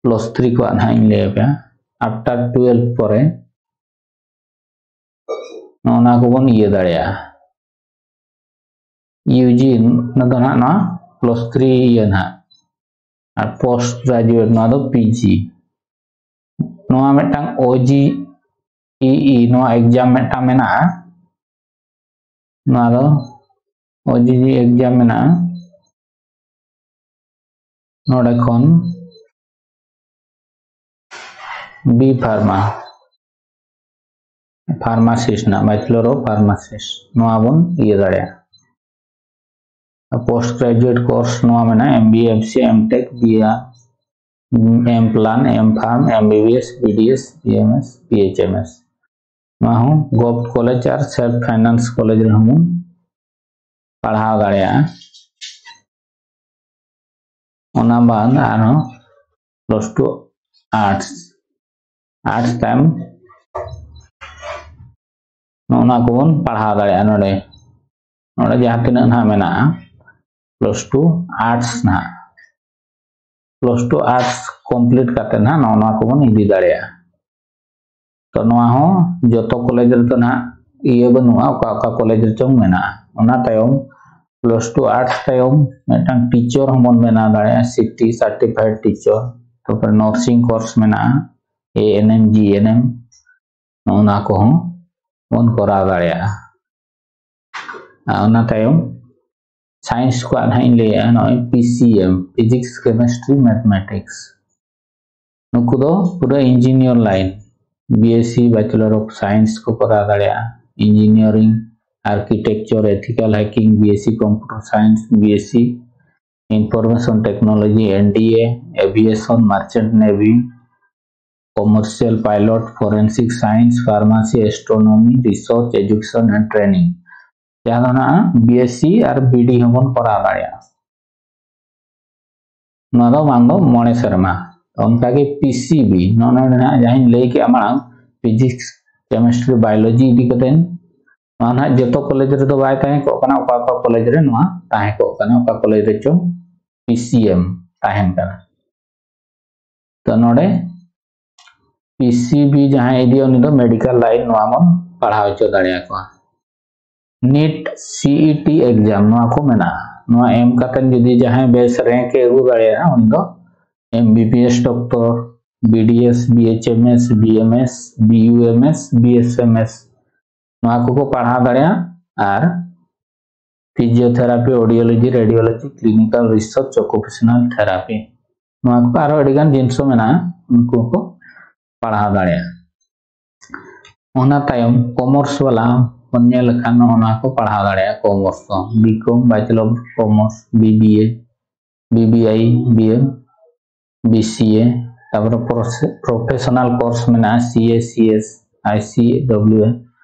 ᱯᱞᱟᱥ ᱛᱷᱨᱤ ᱠᱚᱣᱟᱜ ᱱᱟᱦᱟᱜ ᱤᱧ ᱞᱟᱹᱭ ᱟᱯᱮᱭᱟ᱾ ᱟᱯᱴᱟᱨ ᱴᱩᱭᱮᱞᱵᱷ ᱯᱚᱨᱮ ᱱᱚᱜᱼᱚ ᱱᱟ ᱠᱚᱵᱚᱱ ᱤᱭᱟᱹ ᱫᱟᱲᱮᱭᱟᱜᱼᱟ᱾ ᱤᱭᱩᱡᱤ, ᱚᱱᱟ ᱫᱚ ᱱᱟᱦᱟᱜ ᱱᱚᱣᱟ ᱯᱞᱟᱥ ᱛᱷᱨᱤ ᱤᱭᱟᱹ ᱱᱟᱦᱟᱜ, ᱟᱨ ᱯᱳᱥᱴ ᱜᱨᱟᱡᱩᱭᱮᱴ ᱱᱚᱣᱟ ᱫᱚ ᱯᱤᱡᱤ᱾ ᱱᱚᱣᱟ ᱢᱤᱫᱴᱟᱝ ᱳᱡᱤ ᱤ ᱱᱚᱣᱟ ᱮᱠᱡᱟᱢ ᱢᱤᱫᱴᱟᱝ ᱢᱮᱱᱟᱜᱼᱟ᱾ ᱱᱚᱣᱟ ᱫᱚ ᱳᱡᱤ ᱮᱠᱡᱟᱢ ᱢᱮᱱᱟᱜᱼᱟ᱾ ᱱᱚᱰᱮ ᱠᱷᱚᱱ ᱵᱤ ᱯᱷᱟᱨᱢᱟ, ᱯᱷᱟᱨᱢᱟᱥᱤᱥᱴ ᱨᱮᱱᱟᱜ, ᱵᱮᱪᱞᱚᱨ ᱚᱯᱷ ᱯᱷᱟᱨᱢᱟᱥᱤᱥᱴ, ᱱᱚᱣᱟ ᱵᱚᱱ ᱤᱭᱟᱹ ᱫᱟᱲᱮᱭᱟᱜᱼᱟ᱾ ᱯᱳᱥᱴ ᱜᱨᱟᱡᱩᱭᱮᱴ ᱠᱳᱨᱥ ᱱᱚᱣᱟ ᱢᱮᱱᱟᱜᱼᱟ, M B, M C, M tech, B A, M plan, M pharm, M B B S, B D S, B M S, B H M S. ᱱᱚᱣᱟ ᱦᱚᱸ govt college ᱟᱨ self finance college ᱨᱮᱦᱚᱸ ᱵᱚᱱ ᱯᱟᱲᱦᱟᱣ ᱫᱟᱲᱮᱭᱟᱜᱼᱟ᱾ ᱚᱱᱟ ᱵᱟᱫ ᱟᱨᱦᱚᱸ ᱯᱞᱟᱥ ᱴᱩ ᱟᱨᱴᱥ, ᱟᱨᱴᱥ ᱛᱟᱭᱚᱢ ᱱᱚᱜᱼᱚ ᱱᱚᱣᱟ ᱠᱚᱵᱚᱱ ᱯᱟᱲᱦᱟᱣ ᱫᱟᱲᱮᱭᱟᱜᱼᱟ᱾ ᱱᱚᱰᱮ, ᱱᱚᱰᱮ ᱡᱟᱦᱟᱸ ᱛᱤᱱᱟᱹᱜ ᱱᱟᱦᱟᱜ ᱢᱮᱱᱟᱜᱼᱟ, ᱯᱞᱟᱥ ᱴᱩ ᱟᱨᱴᱥ ᱱᱟᱦᱟᱜ, ᱯᱞᱟᱥ ᱴᱩ ᱟᱨᱴᱥ ᱠᱚᱢᱯᱞᱤᱴ ᱠᱟᱛᱮ ᱱᱟᱦᱟᱜ ᱱᱚᱜᱼᱚ ᱱᱚᱣᱟ ᱠᱚᱵᱚᱱ ᱤᱫᱤ ᱫᱟᱲᱮᱭᱟᱜᱼᱟ᱾ ᱛᱚ ᱱᱚᱣᱟ ᱦᱚᱸ ᱡᱚᱛᱚ ᱠᱚᱞᱮᱡᱽ ᱨᱮᱫᱚ ᱱᱟᱦᱟᱜ ᱤᱭᱟᱹ ᱵᱟᱹᱱᱩᱜᱼᱟ, ᱚᱠᱟ ᱚᱠᱟ ᱠᱚᱞᱮᱡᱽ ᱨᱮᱪᱚᱝ ᱢᱮᱱᱟᱜᱼᱟ᱾ ᱚᱱᱟ ᱛᱟᱭᱚᱢ ᱯᱞᱟᱥ ᱴᱩ ᱟᱨᱴᱥ ᱛᱟᱭᱚᱢ ᱢᱤᱫᱴᱟᱝ ᱴᱤᱪᱟᱨ ᱦᱚᱸᱵᱚᱱ ᱵᱮᱱᱟᱣ ᱫᱟᱲᱮᱭᱟᱜᱼᱟ, ᱥᱤᱴᱤ ᱥᱟᱨᱴᱤᱯᱷᱟᱭᱤᱰ ᱴᱤᱪᱟᱨ᱾ ᱛᱟᱨᱯᱚᱨᱮ ᱱᱟᱨᱥᱤᱝ ᱠᱳᱨᱥ ᱢᱮᱱᱟᱜᱼᱟ, ᱮ ᱮᱱ ᱮᱢ, ᱡᱤ ᱮᱱ ᱮᱢ, ᱱᱚᱜᱼᱚ ᱱᱟ ᱠᱚᱦᱚᱸ ᱵᱚᱱ ᱠᱚᱨᱟᱣ ᱫᱟᱲᱮᱭᱟᱜᱼᱟ᱾ ᱟᱨ ᱚᱱᱟ ᱛᱟᱭᱚᱢ ᱥᱟᱭᱮᱱᱥ ᱠᱚᱣᱟᱜ ᱱᱟᱦᱟᱜ ᱤᱧ ᱞᱟᱹᱭᱮᱜᱼᱟ, ᱱᱚᱜᱼᱚᱭ P C M, physics, chemistry, mathematics. ᱱᱩᱠᱩ ᱫᱚ ᱯᱩᱨᱟᱹ engineer line, B S C, bachelor of science ᱠᱚ ᱠᱚᱨᱟᱣ ᱫᱟᱲᱮᱭᱟᱜᱼᱟ, engineering, architecture, ethical hacking, B S C computer science, B S C information technology, N D A, aviation, merchant navy, commercial pilot, forensic science, pharmacy, astronomy, research, education and training, ᱡᱟᱦᱟᱸ ᱫᱚ ᱱᱟᱦᱟᱜ B S C ᱟᱨ B D ᱦᱚᱸᱵᱚᱱ ᱠᱚᱨᱟᱣ ᱫᱟᱲᱮᱭᱟᱜᱼᱟ᱾ ᱱᱚᱣᱟ ᱫᱚ ᱵᱟᱝ ᱫᱚ ᱢᱚᱬᱮ ᱥᱮᱨᱢᱟ᱾ ᱚᱱᱠᱟᱜᱮ P C B, ᱱᱚᱜᱼᱚ ᱱᱚᱰᱮ ᱱᱟᱦᱟᱜ ᱡᱟᱦᱟᱸᱧ ᱞᱟᱹᱭ ᱠᱮᱜᱼᱟ ᱢᱟᱲᱟᱝ, physics, chemistry, biology ᱤᱫᱤ ᱠᱟᱛᱮ, ᱱᱚᱣᱟ ᱱᱟᱦᱟᱜ ᱡᱚᱛᱚ ᱠᱚᱞᱮᱡᱽ ᱨᱮᱫᱚ ᱵᱟᱭ ᱛᱟᱦᱮᱸ ᱠᱚᱜ ᱠᱟᱱᱟ, ᱚᱠᱟ ᱚᱠᱟ ᱠᱚᱞᱮᱡᱽ ᱨᱮ ᱱᱚᱣᱟ ᱛᱟᱦᱮᱸ ᱠᱚᱜ ᱠᱟᱱᱟ, ᱚᱠᱟ ᱠᱚᱞᱮᱡᱽ ᱨᱮᱪᱚ P C M ᱛᱟᱦᱮᱱ ᱠᱟᱱᱟ᱾ ᱛᱚ ᱱᱚᱰᱮ P C B ᱡᱟᱦᱟᱸᱭ ᱤᱫᱤᱭᱟ ᱩᱱᱤ ᱫᱚ medical line ᱱᱚᱣᱟ ᱵᱚᱱ ᱯᱟᱲᱦᱟᱣ ᱦᱚᱪᱚ ᱫᱟᱲᱮᱭᱟᱠᱚᱣᱟ᱾ NEET C E T exam ᱱᱚᱣᱟ ᱠᱚ ᱢᱮᱱᱟᱜᱼᱟ᱾ ᱱᱚᱣᱟ ᱮᱢ ᱠᱟᱛᱮ ᱡᱩᱫᱤ ᱡᱟᱦᱟᱸᱭ ᱵᱮᱥ rank ᱮ ᱟᱹᱜᱩ ᱫᱟᱲᱮᱭᱟᱜᱼᱟ ᱩᱱᱤ ᱫᱚ M B B S doctor, B D S, B H M S, B M S, B U M S, B S M S ᱱᱚᱣᱟ ᱠᱚᱠᱚ ᱯᱟᱲᱦᱟᱣ ᱫᱟᱲᱮᱭᱟᱜᱼᱟ᱾ ᱟᱨ physiotherapy, audiology, radiology, clinical research, occupational therapy, ᱱᱚᱣᱟ ᱠᱚ ᱟᱨᱦᱚᱸ ᱟᱹᱰᱤ ᱜᱟᱱ ᱡᱤᱱᱤᱥ ᱠᱚ ᱢᱮᱱᱟᱜᱼᱟ, ᱩᱱᱠᱩ ᱦᱚᱸᱠᱚ ᱯᱟᱲᱦᱟᱣ ᱫᱟᱲᱮᱭᱟᱜᱼᱟ᱾ ᱚᱱᱟ ᱛᱟᱭᱚᱢ commerce ᱵᱟᱞᱟ ᱵᱚᱱ ᱧᱮᱞ ᱞᱮᱠᱷᱟᱱ ᱱᱚᱜᱼᱚ ᱱᱚᱣᱟ ᱠᱚ ᱯᱟᱲᱦᱟᱣ ᱫᱟᱲᱮᱭᱟᱜᱼᱟ᱾ Commerce ᱫᱚ B Com, Bachelor of Commerce, B B A, B B I, B M, B C A, ᱛᱟᱨᱯᱚᱨᱮ ᱯᱨᱚᱥᱮ- professional course ᱢᱮᱱᱟᱜᱼᱟ, C A, C S, I C W A,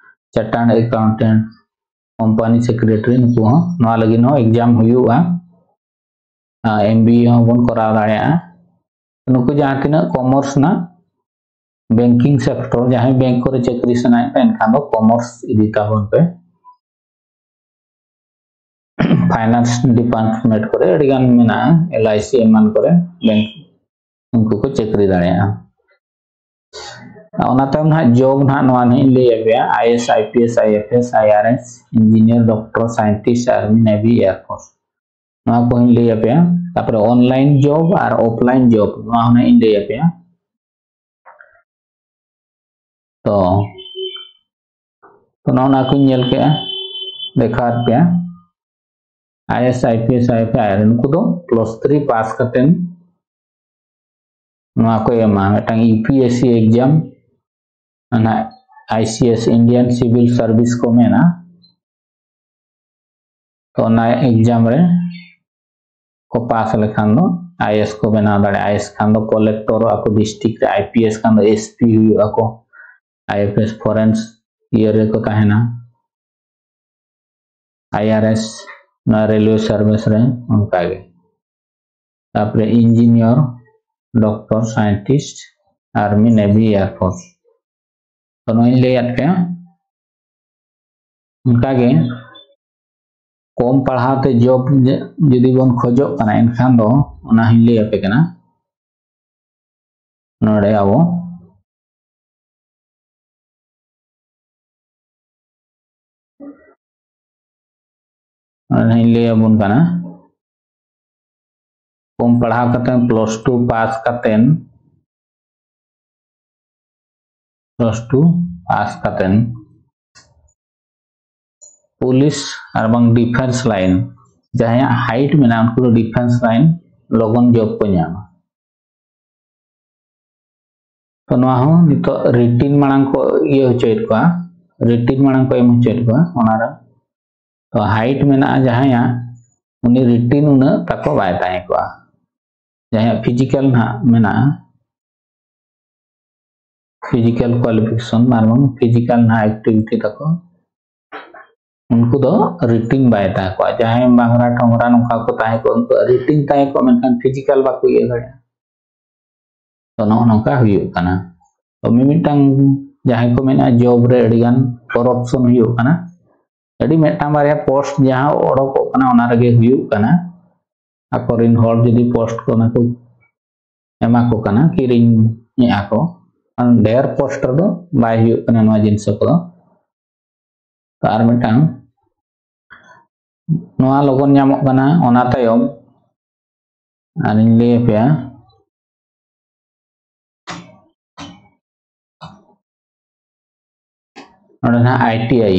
chartered accountant, company secretary, ᱱᱩᱠᱩ ᱦᱚᱸ ᱱᱚᱣᱟ ᱞᱟᱹᱜᱤᱫ ᱦᱚᱸ exam ᱦᱩᱭᱩᱜᱼᱟ᱾ ᱟᱨ M B A ᱦᱚᱸᱵᱚᱱ ᱠᱚᱨᱟᱣ ᱫᱟᱲᱮᱭᱟᱜᱼᱟ᱾ ᱱᱩᱠᱩ ᱡᱟᱦᱟᱸ ᱛᱤᱱᱟᱹᱜ commerce ᱨᱮᱱᱟᱜ banking sector, ᱡᱟᱦᱟᱸᱭ bank ᱠᱚᱨᱮ ᱪᱟᱹᱠᱨᱤ ᱥᱟᱱᱟᱭᱮᱫ ᱯᱮ ᱮᱱᱠᱷᱟᱱ ᱫᱚ commerce ᱤᱫᱤ ᱛᱟᱵᱚᱱ ᱯᱮ᱾ Finance department ᱠᱚᱨᱮ ᱟᱹᱰᱤ ᱜᱟᱱ ᱢᱮᱱᱟᱜᱼᱟ, L I C ᱮᱢᱟᱱ ᱠᱚᱨᱮ bank, ᱩᱱᱠᱩ ᱠᱚ ᱪᱟᱹᱠᱨᱤ ᱫᱟᱲᱮᱭᱟᱜᱼᱟ᱾ ᱚᱱᱟ ᱛᱟᱭᱚᱢ ᱱᱟᱦᱟᱜ job ᱱᱟᱦᱟᱜ ᱱᱚᱣᱟ ᱱᱟᱦᱟᱜ ᱤᱧ ᱞᱟᱹᱭ ᱟᱯᱮᱭᱟ, I A S, I P S, I F S, I R S, engineer, doctor, scientist, army, navy, air force, ᱱᱚᱣᱟ ᱠᱚᱦᱚᱸᱧ ᱞᱟᱹᱭ ᱟᱯᱮᱭᱟ᱾ ᱛᱟᱨᱯᱚᱨᱮ online job ᱟᱨ offline job ᱱᱚᱣᱟ ᱦᱚᱸ ᱱᱟᱦᱟᱜ ᱤᱧ ᱞᱟᱹᱭ ᱟᱯᱮᱭᱟ᱾ ᱛᱚ, ᱛᱚ ᱱᱚᱜᱼᱚ ᱱᱚᱣᱟ ᱠᱚᱧ ᱧᱮᱞ ᱠᱮᱜᱼᱟ, ᱫᱮᱠᱷᱟᱣᱟᱫ ᱯᱮᱭᱟ᱾ I A S, I P S, I F S, I R S, ᱱᱩᱠᱩ ᱫᱚ plus three pass ᱠᱟᱛᱮᱱ ᱱᱚᱣᱟ ᱠᱚ ᱮᱢᱟ, ᱢᱤᱫᱴᱟᱝ U P S C exam, ᱚᱱᱟ I C S, Indian Civil Service ᱠᱚ ᱢᱮᱱᱟ᱾ ᱛᱚ ᱚᱱᱟ exam ᱨᱮ ᱠᱚ pass ᱞᱮᱠᱷᱟᱱ ᱫᱚ ᱟᱭ ᱮᱥ ᱠᱚ ᱵᱮᱱᱟᱣ ᱫᱟᱲᱮᱭᱟᱜᱼᱟ᱾ ᱟᱭ ᱮᱥ ᱠᱷᱟᱱ ᱫᱚ ᱠᱚᱞᱮᱠᱴᱚᱨᱚᱜᱼᱟ ᱠᱚ ᱰᱤᱥᱴᱨᱤᱠᱴ ᱨᱮ, ᱟᱭ ᱯᱤ ᱮᱥ ᱠᱷᱟᱱ ᱫᱚ ᱮᱥ ᱯᱤ ᱦᱩᱭᱩᱜᱼᱟ ᱠᱚ, ᱟᱭ ᱮᱯᱷ ᱮᱥ ᱯᱷᱚᱨᱮᱱᱥ ᱤᱭᱟᱹ ᱨᱮᱠᱚ ᱛᱟᱦᱮᱱᱟ, ᱟᱭ ᱟᱨ ᱮᱥ, ᱱᱚᱣᱟ ᱨᱮᱞᱣᱮ ᱥᱟᱨᱵᱷᱤᱥ ᱨᱮ ᱚᱱᱠᱟᱜᱮ᱾ ᱛᱟᱨᱯᱚᱨᱮ ᱤᱧᱡᱤᱱᱤᱭᱟᱨ, ᱰᱚᱠᱴᱚᱨ, ᱥᱟᱭᱮᱱᱴᱤᱥᱴ, ᱟᱨᱢᱤ, ᱱᱮᱵᱷᱤ, ᱮᱭᱟᱨᱯᱷᱳᱨᱥ᱾ ᱛᱚ ᱱᱚᱣᱟᱧ ᱞᱟᱹᱭᱟᱫ ᱯᱮᱭᱟ᱾ ᱚᱱᱠᱟᱜᱮ ᱠᱚᱢ ᱯᱟᱲᱦᱟᱣ ᱛᱮ ᱡᱚᱵ ᱡᱩᱫᱤ ᱵᱚᱱ ᱠᱷᱚᱡᱚᱜ ᱠᱟᱱᱟ, ᱮᱱᱠᱷᱟᱱ ᱫᱚ ᱚᱱᱟ ᱦᱚᱸᱧ ᱞᱟᱹᱭ ᱟᱯᱮ ᱠᱟᱱᱟ᱾ ᱱᱚᱰᱮ ᱟᱵᱚ ᱱᱚᱰᱮ ᱦᱟᱸᱜ ᱤᱧ ᱞᱟᱹᱭ ᱟᱵᱚᱱ ᱠᱟᱱᱟ, ᱠᱚᱢ ᱯᱟᱲᱦᱟᱣ ᱠᱟᱛᱮ, ᱯᱞᱟᱥ ᱴᱩ ᱯᱟᱥ ᱠᱟᱛᱮ, ᱯᱞᱟᱥ ᱴᱩ ᱯᱟᱥ ᱠᱟᱛᱮ ᱯᱩᱞᱤᱥ ᱟᱨ ᱵᱟᱝ ᱰᱤᱯᱷᱮᱱᱥ ᱞᱟᱭᱤᱱ, ᱡᱟᱦᱟᱸᱭᱟᱜ ᱦᱟᱭᱤᱴ ᱢᱮᱱᱟᱜᱼᱟ, ᱩᱱᱠᱩ ᱫᱚ ᱰᱤᱯᱷᱮᱱᱥ ᱞᱟᱭᱤᱱ ᱞᱚᱜᱚᱱ ᱡᱚᱵ ᱠᱚ ᱧᱟᱢᱟ᱾ ᱛᱚ ᱱᱚᱣᱟ ᱦᱚᱸ ᱱᱤᱛᱚᱜ ᱨᱤᱴᱤᱱ ᱢᱟᱲᱟᱝ ᱠᱚ ᱤᱭᱟᱹ ᱦᱚᱪᱚᱭᱮᱫ ᱠᱚᱣᱟ, ᱨᱤᱴᱤᱱ ᱢᱟᱲᱟᱝ ᱠᱚ ᱮᱢ ᱦᱚᱪᱚᱭᱮᱫ ᱠᱚᱣᱟ ᱚᱱᱟᱨᱮ᱾ ᱛᱚ ᱦᱟᱭᱤᱴ ᱢᱮᱱᱟᱜᱼᱟ ᱡᱟᱦᱟᱸᱭᱟᱜ, ᱩᱱᱤ ᱨᱤᱴᱤᱱ ᱩᱱᱟᱹᱜ ᱛᱟᱠᱚ ᱵᱟᱭ ᱛᱟᱦᱮᱸ ᱠᱚᱜᱼᱟ᱾ ᱡᱟᱦᱟᱸᱭᱟᱜ ᱯᱷᱤᱡᱤᱠᱟᱞ ᱱᱟᱦᱟᱜ ᱢᱮᱱᱟᱜᱼᱟ, ᱯᱷᱤᱡᱤᱠᱟᱞ ᱠᱳᱣᱟᱞᱤᱯᱷᱤᱠᱮᱥᱚᱱ ᱟᱨ ᱵᱟᱝ ᱯᱷᱤᱡᱤᱠᱟᱞ ᱱᱟᱦᱟᱜ ᱮᱠᱴᱤᱵᱷᱤᱴᱤ ᱛᱟᱠᱚ, ᱩᱱᱠᱩ ᱫᱚ ᱨᱤᱴᱤᱱ ᱵᱟᱭ ᱛᱟᱦᱮᱸ ᱠᱚᱜᱼᱟ᱾ ᱡᱟᱦᱟᱸᱭ ᱵᱟᱝᱨᱟ ᱴᱚᱝᱨᱟ ᱱᱚᱝᱠᱟ ᱠᱚ ᱛᱟᱦᱮᱸ ᱠᱚᱜᱼᱟ, ᱩᱱᱠᱩᱣᱟᱜ ᱨᱤᱴᱤᱱ ᱛᱟᱦᱮᱸ ᱠᱚᱜᱼᱟ, ᱢᱮᱱᱠᱷᱟᱱ ᱯᱷᱤᱡᱤᱠᱟᱞ ᱵᱟᱠᱚ ᱤᱭᱟᱹ ᱫᱟᱲᱮᱭᱟᱜᱼᱟ᱾ ᱛᱚ ᱱᱚᱜᱼᱚ ᱱᱚᱝᱠᱟ ᱦᱩᱭᱩᱜ ᱠᱟᱱᱟ᱾ ᱛᱚ ᱢᱤᱢᱤᱫᱴᱟᱝ ᱡᱟᱦᱟᱸᱭ ᱠᱚ ᱢᱮᱱᱟ ᱡᱚᱵ ᱨᱮ ᱟᱹᱰᱤᱜᱟᱱ ᱠᱚᱨᱚᱯᱥᱚᱱ ᱦᱩᱭᱩᱜ ᱠᱟᱱᱟ, ᱟᱹᱰᱤ ᱢᱤᱫᱴᱟᱝ ᱵᱟᱨᱭᱟ ᱯᱳᱥᱴ ᱡᱟᱦᱟᱸ ᱚᱰᱚᱠᱚᱜ ᱠᱟᱱᱟ ᱚᱱᱟ ᱨᱮᱜᱮ ᱦᱩᱭᱩᱜ ᱠᱟᱱᱟ᱾ ᱟᱠᱚᱨᱮᱱ ᱦᱚᱲ ᱡᱩᱫᱤ ᱯᱳᱥᱴ ᱠᱚ ᱚᱱᱟ ᱠᱚ ᱮᱢᱟ ᱠᱚ ᱠᱟᱱᱟ, ᱠᱤᱨᱤᱧᱮᱜᱼᱟ ᱠᱚ, ᱟᱨ ᱰᱷᱮᱨ ᱯᱳᱥᱴ ᱨᱮᱫᱚ ᱵᱟᱭ ᱦᱩᱭᱩᱜ ᱠᱟᱱᱟ ᱱᱚᱣᱟ ᱡᱤᱱᱤᱥ ᱠᱚᱫᱚ᱾ ᱛᱚ ᱟᱨ ᱢᱤᱫᱴᱟᱝ ᱱᱚᱣᱟ ᱞᱚᱜᱚᱱ ᱧᱟᱢᱚᱜ ᱠᱟᱱᱟ, ᱚᱱᱟ ᱛᱟᱭᱚᱢ ᱟᱨᱤᱧ ᱞᱟᱹᱭ ᱟᱯᱮᱭᱟ᱾ ᱱᱚᱰᱮ ᱱᱟᱦᱟᱜ I T I,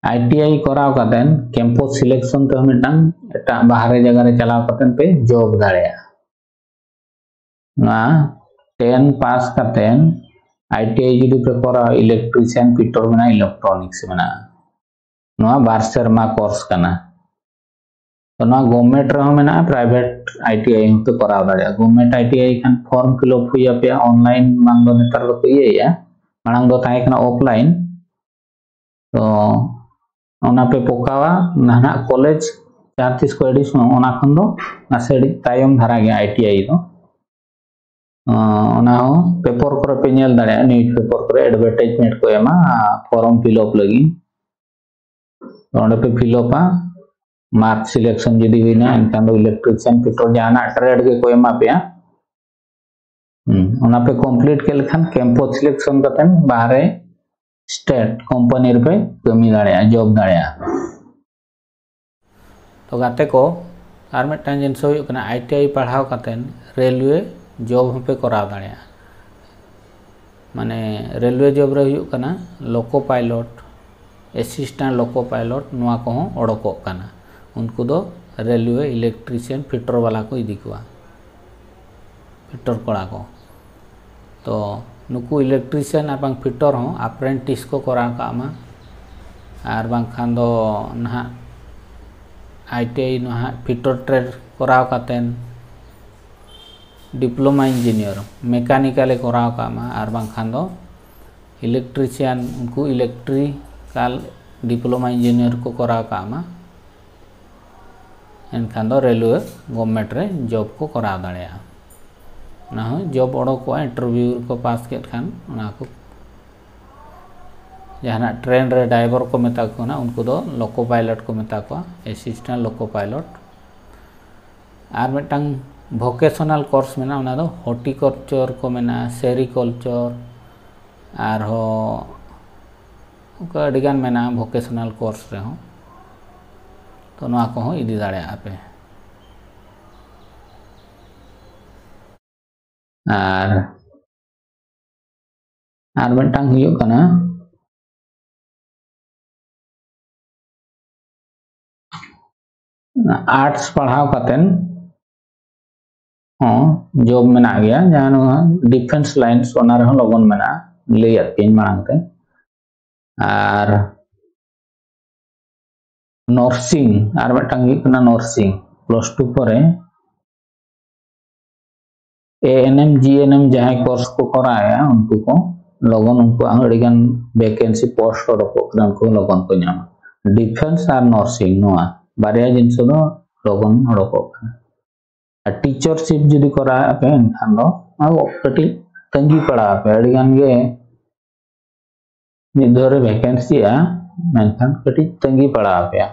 I T I ᱠᱚᱨᱟᱣ ᱠᱟᱛᱮ ᱠᱮᱢᱯᱟᱥ ᱥᱤᱞᱮᱠᱥᱚᱱ ᱛᱮᱦᱚᱸ ᱢᱤᱫᱴᱟᱝ ᱮᱴᱟᱜ ᱵᱟᱦᱨᱮ ᱡᱟᱭᱜᱟ ᱨᱮ ᱪᱟᱞᱟᱣ ᱠᱟᱛᱮ ᱯᱮ ᱡᱚᱵ ᱫᱟᱲᱮᱭᱟᱜᱼᱟ᱾ ᱱᱚᱣᱟ ᱴᱮᱱ ᱯᱟᱥ ᱠᱟᱛᱮ ᱟᱭ ᱴᱤ ᱟᱭ ᱡᱩᱫᱤ ᱯᱮ ᱠᱚᱨᱟᱣᱟ, ᱤᱞᱮᱠᱴᱨᱤᱥᱤᱭᱟᱱ, ᱯᱷᱤᱴᱚᱨ ᱢᱮᱱᱟᱜᱼᱟ, ᱤᱞᱮᱠᱴᱨᱚᱱᱤᱠᱥ ᱢᱮᱱᱟᱜᱼᱟ, ᱱᱚᱣᱟ ᱵᱟᱨ ᱥᱮᱨᱢᱟ ᱠᱳᱨᱥ ᱠᱟᱱᱟ᱾ ᱛᱚ ᱱᱚᱣᱟ ᱜᱚᱵᱷᱢᱮᱱᱴ ᱨᱮᱦᱚᱸ ᱢᱮᱱᱟᱜᱼᱟ, ᱯᱨᱟᱭᱵᱷᱮᱴ ᱟᱭ ᱴᱤ ᱟᱭ ᱦᱚᱸᱯᱮ ᱠᱚᱨᱟᱣ ᱫᱟᱲᱮᱭᱟᱜᱼᱟ᱾ ᱜᱚᱵᱷᱢᱮᱱᱴ ᱟᱭ ᱴᱤ ᱟᱭ ᱠᱷᱟᱱ ᱯᱷᱚᱨᱢ ᱯᱷᱤᱞ ᱟᱯ ᱦᱩᱭ ᱟᱯᱮᱭᱟ, ᱚᱱᱞᱟᱭᱤᱱ ᱵᱟᱝ ᱫᱚ ᱱᱮᱛᱟᱨ ᱫᱚᱠᱚ ᱤᱭᱟᱹᱭᱮᱫᱼᱟ, ᱢᱟᱲᱟᱝ ᱫᱚ ᱛᱟᱦᱮᱸ ᱠᱟᱱᱟ ᱚᱯᱷᱞᱟᱭᱤᱱ᱾ ᱛᱚ ᱚᱱᱟ ᱯᱮ ᱯᱚᱠᱟᱣᱟ ᱱᱟᱦᱟᱜ ᱠᱚᱞᱮᱡᱽ ᱡᱟᱦᱟᱸ ᱛᱤᱥ ᱠᱚ ᱮᱰᱢᱤᱥᱚᱱ, ᱚᱱᱟ ᱠᱷᱚᱱ ᱫᱚ ᱱᱟᱥᱮ ᱟᱹᱰᱤ ᱛᱟᱭᱚᱢ ᱫᱷᱟᱨᱟ ᱜᱮᱭᱟ ᱟᱭ ᱴᱤ ᱟᱭ ᱫᱚ᱾ ᱚᱱᱟ ᱦᱚᱸ ᱯᱮᱯᱟᱨ ᱠᱚᱨᱮ ᱯᱮ ᱧᱮᱞ ᱫᱟᱲᱮᱭᱟᱜᱼᱟ, ᱱᱤᱭᱩᱡᱽ ᱯᱮᱯᱟᱨ ᱠᱚᱨᱮ ᱮᱰᱵᱷᱟᱨᱴᱟᱭᱤᱡᱽᱢᱮᱱᱴ ᱠᱚ ᱮᱢᱟ ᱯᱷᱚᱨᱚᱢ ᱯᱷᱤᱞ ᱟᱯ ᱞᱟᱹᱜᱤᱫ᱾ ᱚᱸᱰᱮ ᱯᱮ ᱯᱷᱤᱞ ᱟᱯᱟ, ᱢᱟᱨᱠ ᱥᱤᱞᱮᱠᱥᱚᱱ ᱡᱩᱫᱤ ᱦᱩᱭᱱᱟ, ᱮᱱᱠᱷᱟᱱ ᱫᱚ ᱤᱞᱮᱠᱴᱨᱤᱥᱤᱭᱟᱱ ᱯᱷᱤᱴᱟᱨ ᱡᱟᱦᱟᱱᱟᱜ ᱴᱨᱮᱰ ᱜᱮᱠᱚ ᱮᱢᱟ ᱯᱮᱭᱟ᱾ ᱦᱩᱸ, ᱚᱱᱟ ᱯᱮ ᱠᱚᱢᱯᱞᱤᱴ ᱠᱮᱫ ᱞᱮᱠᱷᱟᱱ ᱠᱮᱢᱯᱟᱥ ᱥᱤᱞᱮᱠᱥᱚᱱ ᱠᱟᱛᱮ ᱵᱟᱦᱨᱮ ᱥᱴᱮᱴ ᱠᱳᱢᱯᱟᱱᱤ ᱨᱮᱯᱮ ᱠᱟᱹᱢᱤ ᱫᱟᱲᱮᱭᱟᱜᱼᱟ, ᱡᱚᱵ ᱫᱟᱲᱮᱭᱟᱜᱼᱟ᱾ ᱛᱚ ᱜᱟᱛᱮ ᱠᱚ, ᱟᱨ ᱢᱤᱫᱴᱟᱝ ᱡᱤᱱᱤᱥ ᱦᱩᱭᱩᱜ ᱠᱟᱱᱟ, ᱟᱭ ᱴᱤ ᱟᱭ ᱯᱟᱲᱦᱟᱣ ᱠᱟᱛᱮ ᱨᱮᱞᱣᱮ ᱡᱚᱵ ᱦᱚᱸᱯᱮ ᱠᱚᱨᱟᱣ ᱫᱟᱲᱮᱭᱟᱜᱼᱟ᱾ ᱢᱟᱱᱮ ᱨᱮᱞᱣᱮ ᱡᱚᱵ ᱨᱮ ᱦᱩᱭᱩᱜ ᱠᱟᱱᱟ ᱞᱳᱠᱳ ᱯᱟᱭᱞᱚᱴ, ᱮᱥᱤᱥᱴᱮᱱᱴ ᱞᱳᱠᱳ ᱯᱟᱭᱞᱚᱴ, ᱱᱚᱣᱟ ᱠᱚᱦᱚᱸ ᱚᱰᱚᱠᱚᱜ ᱠᱟᱱᱟ᱾ ᱩᱱᱠᱩ ᱫᱚ ᱨᱮᱞᱣᱮ ᱤᱞᱮᱠᱴᱨᱤᱥᱤᱭᱟᱱ ᱯᱷᱤᱴᱚᱨ ᱵᱟᱞᱟ ᱠᱚ ᱤᱫᱤ ᱠᱚᱣᱟ, ᱯᱷᱤᱴᱚᱨ ᱠᱚᱲᱟ ᱠᱚ᱾ ᱛᱚ ᱱᱩᱠᱩ ᱤᱞᱮᱠᱴᱨᱤᱥᱤᱭᱟᱱ ᱟᱨ ᱵᱟᱝ ᱯᱷᱤᱴᱚᱨ ᱦᱚᱸ ᱟᱯᱨᱮᱱᱴᱤᱥ ᱠᱚ ᱠᱚᱨᱟᱣ ᱠᱟᱜ ᱢᱟ, ᱟᱨ ᱵᱟᱝᱠᱷᱟᱱ ᱫᱚ ᱱᱟᱦᱟᱜ ᱟᱭ ᱴᱤ ᱟᱭ ᱱᱟᱦᱟᱜ ᱯᱷᱤᱴᱚᱨ ᱴᱨᱮᱰ ᱠᱚᱨᱟᱣ ᱠᱟᱛᱮᱱ ᱰᱤᱯᱞᱳᱢᱟ ᱤᱧᱡᱤᱱᱤᱭᱟᱨ ᱢᱮᱠᱟᱱᱤᱠᱟᱞᱮ ᱠᱚᱨᱟᱣ ᱠᱟᱜ ᱢᱟ, ᱟᱨ ᱵᱟᱝᱠᱷᱟᱱ ᱫᱚ ᱤᱞᱮᱠᱴᱨᱤᱥᱤᱭᱟᱱ, ᱩᱱᱠᱩ ᱤᱞᱮᱠᱴᱨᱤᱠᱟᱞ ᱰᱤᱯᱞᱳᱢᱟ ᱤᱧᱡᱤᱱᱤᱭᱟᱨ ᱠᱚ ᱠᱚᱨᱟᱣ ᱠᱟᱜ ᱢᱟ᱾ ᱮᱱᱠᱷᱟᱱ ᱫᱚ ᱨᱮᱞᱣᱮ ᱜᱚᱵᱷᱢᱮᱱᱴ ᱨᱮ ᱡᱚᱵ ᱠᱚ ᱠᱚᱨᱟᱣ ᱫᱟᱲᱮᱭᱟᱜᱼᱟ᱾ ᱚᱱᱟ ᱦᱚᱸ ᱡᱚᱵ ᱚᱰᱚᱠᱚᱜᱼᱟ, ᱤᱱᱴᱟᱨᱵᱷᱤᱭᱩ ᱨᱮᱠᱚ ᱯᱟᱥ ᱠᱮᱫ ᱠᱷᱟᱱ ᱚᱱᱟ ᱠᱚ ᱡᱟᱦᱟᱱᱟᱜ ᱴᱨᱮᱱ ᱨᱮ ᱰᱨᱟᱭᱵᱷᱟᱨ ᱠᱚ ᱢᱮᱛᱟ ᱠᱚ ᱠᱟᱱᱟ, ᱩᱱᱠᱩ ᱫᱚ ᱞᱳᱠᱳ ᱯᱟᱭᱞᱚᱴ ᱠᱚ ᱢᱮᱛᱟ ᱠᱚᱣᱟ, ᱮᱥᱤᱥᱴᱮᱱᱴ ᱞᱳᱠᱳ ᱯᱟᱭᱞᱚᱴ᱾ ᱟᱨ ᱢᱤᱫᱴᱟᱝ ᱵᱷᱳᱠᱮᱥᱚᱱᱟᱞ ᱠᱳᱨᱥ ᱢᱮᱱᱟᱜᱼᱟ, ᱚᱱᱟ ᱫᱚ ᱦᱚᱨᱴᱤᱠᱚᱞᱪᱚᱨ ᱠᱚ ᱢᱮᱱᱟᱜᱼᱟ, ᱥᱮᱨᱤᱠᱚᱞᱪᱚᱨ, ᱟᱨᱦᱚᱸ ᱚᱱᱠᱟ ᱟᱹᱰᱤᱜᱟᱱ ᱢᱮᱱᱟᱜᱼᱟ ᱵᱷᱳᱠᱮᱥᱚᱱᱟᱞ ᱠᱳᱨᱥ ᱨᱮᱦᱚᱸ᱾ ᱛᱚ ᱱᱚᱣᱟ ᱠᱚᱦᱚᱸ ᱤᱫᱤ ᱫᱟᱲᱮᱭᱟᱜᱼᱟ ᱯᱮ᱾ ᱟᱨ ᱟᱨ ᱢᱤᱫᱴᱟᱝ ᱦᱩᱭᱩᱜ ᱠᱟᱱᱟ ᱟᱨᱴᱥ ᱯᱟᱲᱦᱟᱣ ᱠᱟᱛᱮᱱ ᱦᱚᱸ ᱡᱚᱵ ᱢᱮᱱᱟᱜ ᱜᱮᱭᱟ, ᱡᱟᱦᱟᱸ ᱱᱚᱣᱟ ᱰᱤᱯᱷᱮᱱᱥ ᱞᱟᱭᱤᱱᱥ, ᱚᱱᱟ ᱨᱮᱦᱚᱸ ᱞᱚᱜᱚᱱ ᱢᱮᱱᱟᱜᱼᱟ, ᱞᱟᱹᱭᱟᱫ ᱯᱮᱭᱟᱹᱧ ᱢᱟᱲᱟᱝ ᱛᱮ᱾ ᱟᱨ ᱱᱟᱨᱥᱤᱝ, ᱟᱨ ᱢᱤᱫᱴᱟᱝ ᱦᱩᱭᱩᱜ ᱠᱟᱱᱟ ᱱᱟᱨᱥᱤᱝ᱾ ᱯᱞᱟᱥ ᱴᱩ ᱯᱚᱨᱮ ᱮ ᱮᱱ ᱮᱢ, ᱡᱤ ᱮᱱ ᱮᱢ ᱡᱟᱦᱟᱸᱭ ᱠᱳᱨᱥ ᱠᱚ ᱠᱚᱨᱟᱣᱮᱫᱼᱟ, ᱩᱱᱠᱩ ᱠᱚ ᱞᱚᱜᱚᱱ, ᱩᱱᱠᱩᱣᱟᱜ ᱦᱚᱸ ᱟᱹᱰᱤᱜᱟᱱ ᱵᱷᱮᱠᱮᱱᱥᱤ ᱯᱳᱥᱴ ᱚᱰᱚᱠᱚᱜ ᱠᱟᱱᱟ, ᱩᱱᱠᱩ ᱦᱚᱸ ᱞᱚᱜᱚᱱ ᱠᱚ ᱧᱟᱢᱟ᱾ ᱰᱤᱯᱷᱮᱱᱥ ᱟᱨ ᱱᱟᱨᱥᱤᱝ, ᱱᱚᱣᱟ ᱵᱟᱨᱭᱟ ᱡᱤᱱᱤᱥ ᱫᱚ ᱞᱚᱜᱚᱱ ᱚᱰᱚᱠᱚᱜ ᱠᱟᱱᱟ᱾ ᱟᱨ ᱴᱤᱪᱟᱨᱥᱤᱯ ᱡᱩᱫᱤ ᱠᱚᱨᱟᱣ ᱟᱯᱮ, ᱮᱱᱠᱷᱟᱱ ᱫᱚ ᱟᱵᱚ ᱠᱟᱹᱴᱤᱡ ᱛᱟᱺᱜᱤ ᱯᱟᱲᱟᱣ ᱟᱯᱮ, ᱟᱹᱰᱤᱜᱟᱱ ᱜᱮ ᱢᱤᱫ ᱫᱷᱟᱣ ᱨᱮ ᱵᱷᱮᱠᱮᱱᱥᱤᱜᱼᱟ, ᱢᱮᱱᱠᱷᱟᱱ ᱠᱟᱹᱴᱤᱡ ᱛᱟᱺᱜᱤ ᱯᱟᱲᱟᱣ ᱟᱯᱮᱭᱟ᱾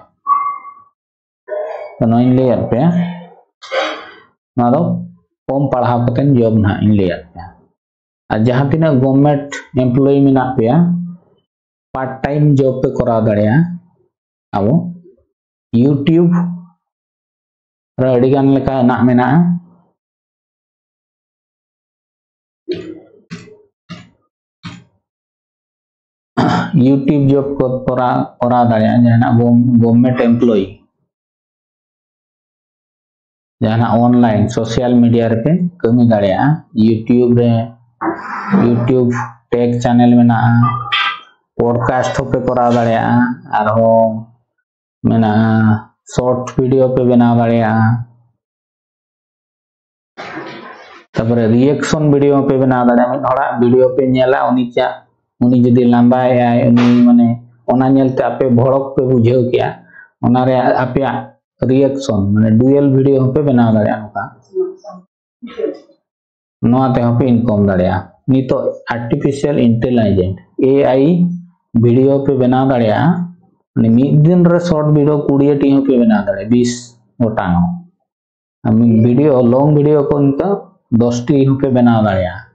ᱛᱚ, ᱱᱚᱣᱟᱧ ᱞᱟᱹᱭᱟᱫ ᱯᱮᱭᱟ, ᱱᱚᱣᱟ ᱫᱚ ᱠᱚᱢ ᱯᱟᱲᱦᱟᱣ ᱠᱟᱛᱮ ᱡᱚᱵ ᱱᱟᱦᱟᱜ ᱤᱧ ᱞᱟᱹᱭᱟᱫ ᱯᱮᱭᱟ᱾ ᱟᱨ ᱡᱟᱦᱟᱸ ᱛᱤᱱᱟᱹᱜ ᱜᱚᱵᱷᱢᱮᱱᱴ ᱮᱢᱯᱞᱚᱭᱤ ᱢᱮᱱᱟᱜ ᱯᱮᱭᱟ, ᱯᱟᱨᱴ ᱴᱟᱭᱤᱢ ᱡᱚᱵ ᱯᱮ ᱠᱚᱨᱟᱣ ᱫᱟᱲᱮᱭᱟᱜᱼᱟ᱾ ᱟᱵᱚ YouTube ᱨᱮ ᱟᱹᱰᱤ ᱜᱟᱱ ᱞᱮᱠᱟᱱᱟᱜ ᱢᱮᱱᱟᱜᱼᱟ᱾ YouTube ᱡᱚᱵ ᱠᱚ ᱠᱚᱨᱟᱣ, ᱠᱚᱨᱟᱣ ᱫᱟᱲᱮᱭᱟᱜᱼᱟ, ᱡᱟᱦᱟᱱᱟᱜ ᱜᱚᱵᱷᱢᱮᱱᱴ ᱮᱢᱯᱞᱚᱭᱤ, ᱡᱟᱦᱟᱱᱟᱜ ᱚᱱᱞᱟᱭᱤᱱ ᱥᱳᱥᱟᱞ ᱢᱤᱰᱤᱭᱟ ᱨᱮᱯᱮ ᱠᱟᱹᱢᱤ ᱫᱟᱲᱮᱭᱟᱜᱼᱟ᱾ YouTube ᱨᱮ, YouTube ᱴᱮᱠ ᱪᱮᱱᱮᱞ ᱢᱮᱱᱟᱜᱼᱟ, ᱯᱚᱰᱠᱟᱥᱴ ᱦᱚᱸᱯᱮ ᱠᱚᱨᱟᱣ ᱫᱟᱲᱮᱭᱟᱜᱼᱟ, ᱟᱨᱦᱚᱸ ᱢᱮᱱᱟᱜᱼᱟ ᱥᱚᱨᱴ ᱵᱷᱤᱰᱤᱭᱳ ᱯᱮ ᱵᱮᱱᱟᱣ ᱫᱟᱲᱮᱭᱟᱜᱼᱟ᱾ ᱛᱟᱯᱚᱨᱮ ᱨᱤᱭᱮᱠᱥᱚᱱ ᱵᱷᱤᱰᱤᱭᱳ ᱦᱚᱸᱯᱮ ᱵᱮᱱᱟᱣ ᱫᱟᱲᱮᱭᱟᱜᱼᱟ᱾ ᱢᱤᱫ ᱦᱚᱲᱟᱜ ᱵᱷᱤᱰᱤᱭᱳ ᱯᱮ ᱧᱮᱞᱟ, ᱩᱱᱤ ᱪᱟ-, ᱩᱱᱤ ᱡᱩᱫᱤ ᱞᱟᱸᱫᱟᱭᱟᱭ, ᱩᱱᱤ ᱢᱟᱱᱮ ᱚᱱᱟ ᱧᱮᱞᱛᱮ ᱟᱯᱮ ᱵᱷᱚᱲᱚᱠ ᱯᱮ ᱵᱩᱡᱷᱟᱹᱣ ᱠᱮᱜᱼᱟ, ᱚᱱᱟ ᱨᱮ ᱟᱯᱮᱭᱟᱜ ᱨᱤᱭᱮᱠᱥᱚᱱ ᱢᱟᱱᱮ ᱰᱩᱭᱮᱞ ᱵᱷᱤᱰᱤᱭᱳ ᱦᱚᱸᱯᱮ ᱵᱮᱱᱟᱣ ᱫᱟᱲᱮᱭᱟᱜᱼᱟ᱾ ᱱᱚᱝᱠᱟ ᱱᱚᱣᱟ ᱛᱮᱦᱚᱸ ᱯᱮ ᱤᱱᱠᱟᱢ ᱫᱟᱲᱮᱭᱟᱜᱼᱟ᱾ ᱱᱤᱛᱚᱜ ᱟᱨᱴᱤᱯᱷᱤᱥᱤᱭᱟᱞ ᱤᱱᱴᱮᱞᱤᱡᱮᱱᱴ, ᱮ ᱟᱭ, ᱵᱷᱤᱰᱤᱭᱳ ᱯᱮ ᱵᱮᱱᱟᱣ ᱫᱟᱲᱮᱭᱟᱜᱼᱟ᱾ ᱢᱟᱱᱮ ᱢᱤᱫ ᱫᱤᱱ ᱨᱮ ᱥᱚᱨᱴ ᱵᱷᱤᱰᱤᱭᱳ ᱠᱩᱲᱤ ᱴᱤ ᱦᱚᱸᱯᱮ ᱵᱮᱱᱟᱣ ᱫᱟᱲᱮᱭᱟᱜᱼᱟ, ᱵᱤᱥ ᱜᱚᱴᱟᱝ ᱦᱚᱸ᱾ ᱟᱨ ᱢᱤᱫ ᱵᱷᱤᱰᱤᱭᱳ, ᱞᱚᱝ ᱵᱷᱤᱰᱤᱭᱳ ᱠᱚ ᱱᱤᱛᱚᱜ ᱫᱚᱥ ᱴᱤ ᱦᱚᱸᱯᱮ ᱵᱮᱱᱟᱣ ᱫᱟᱲᱮᱭᱟᱜᱼᱟ᱾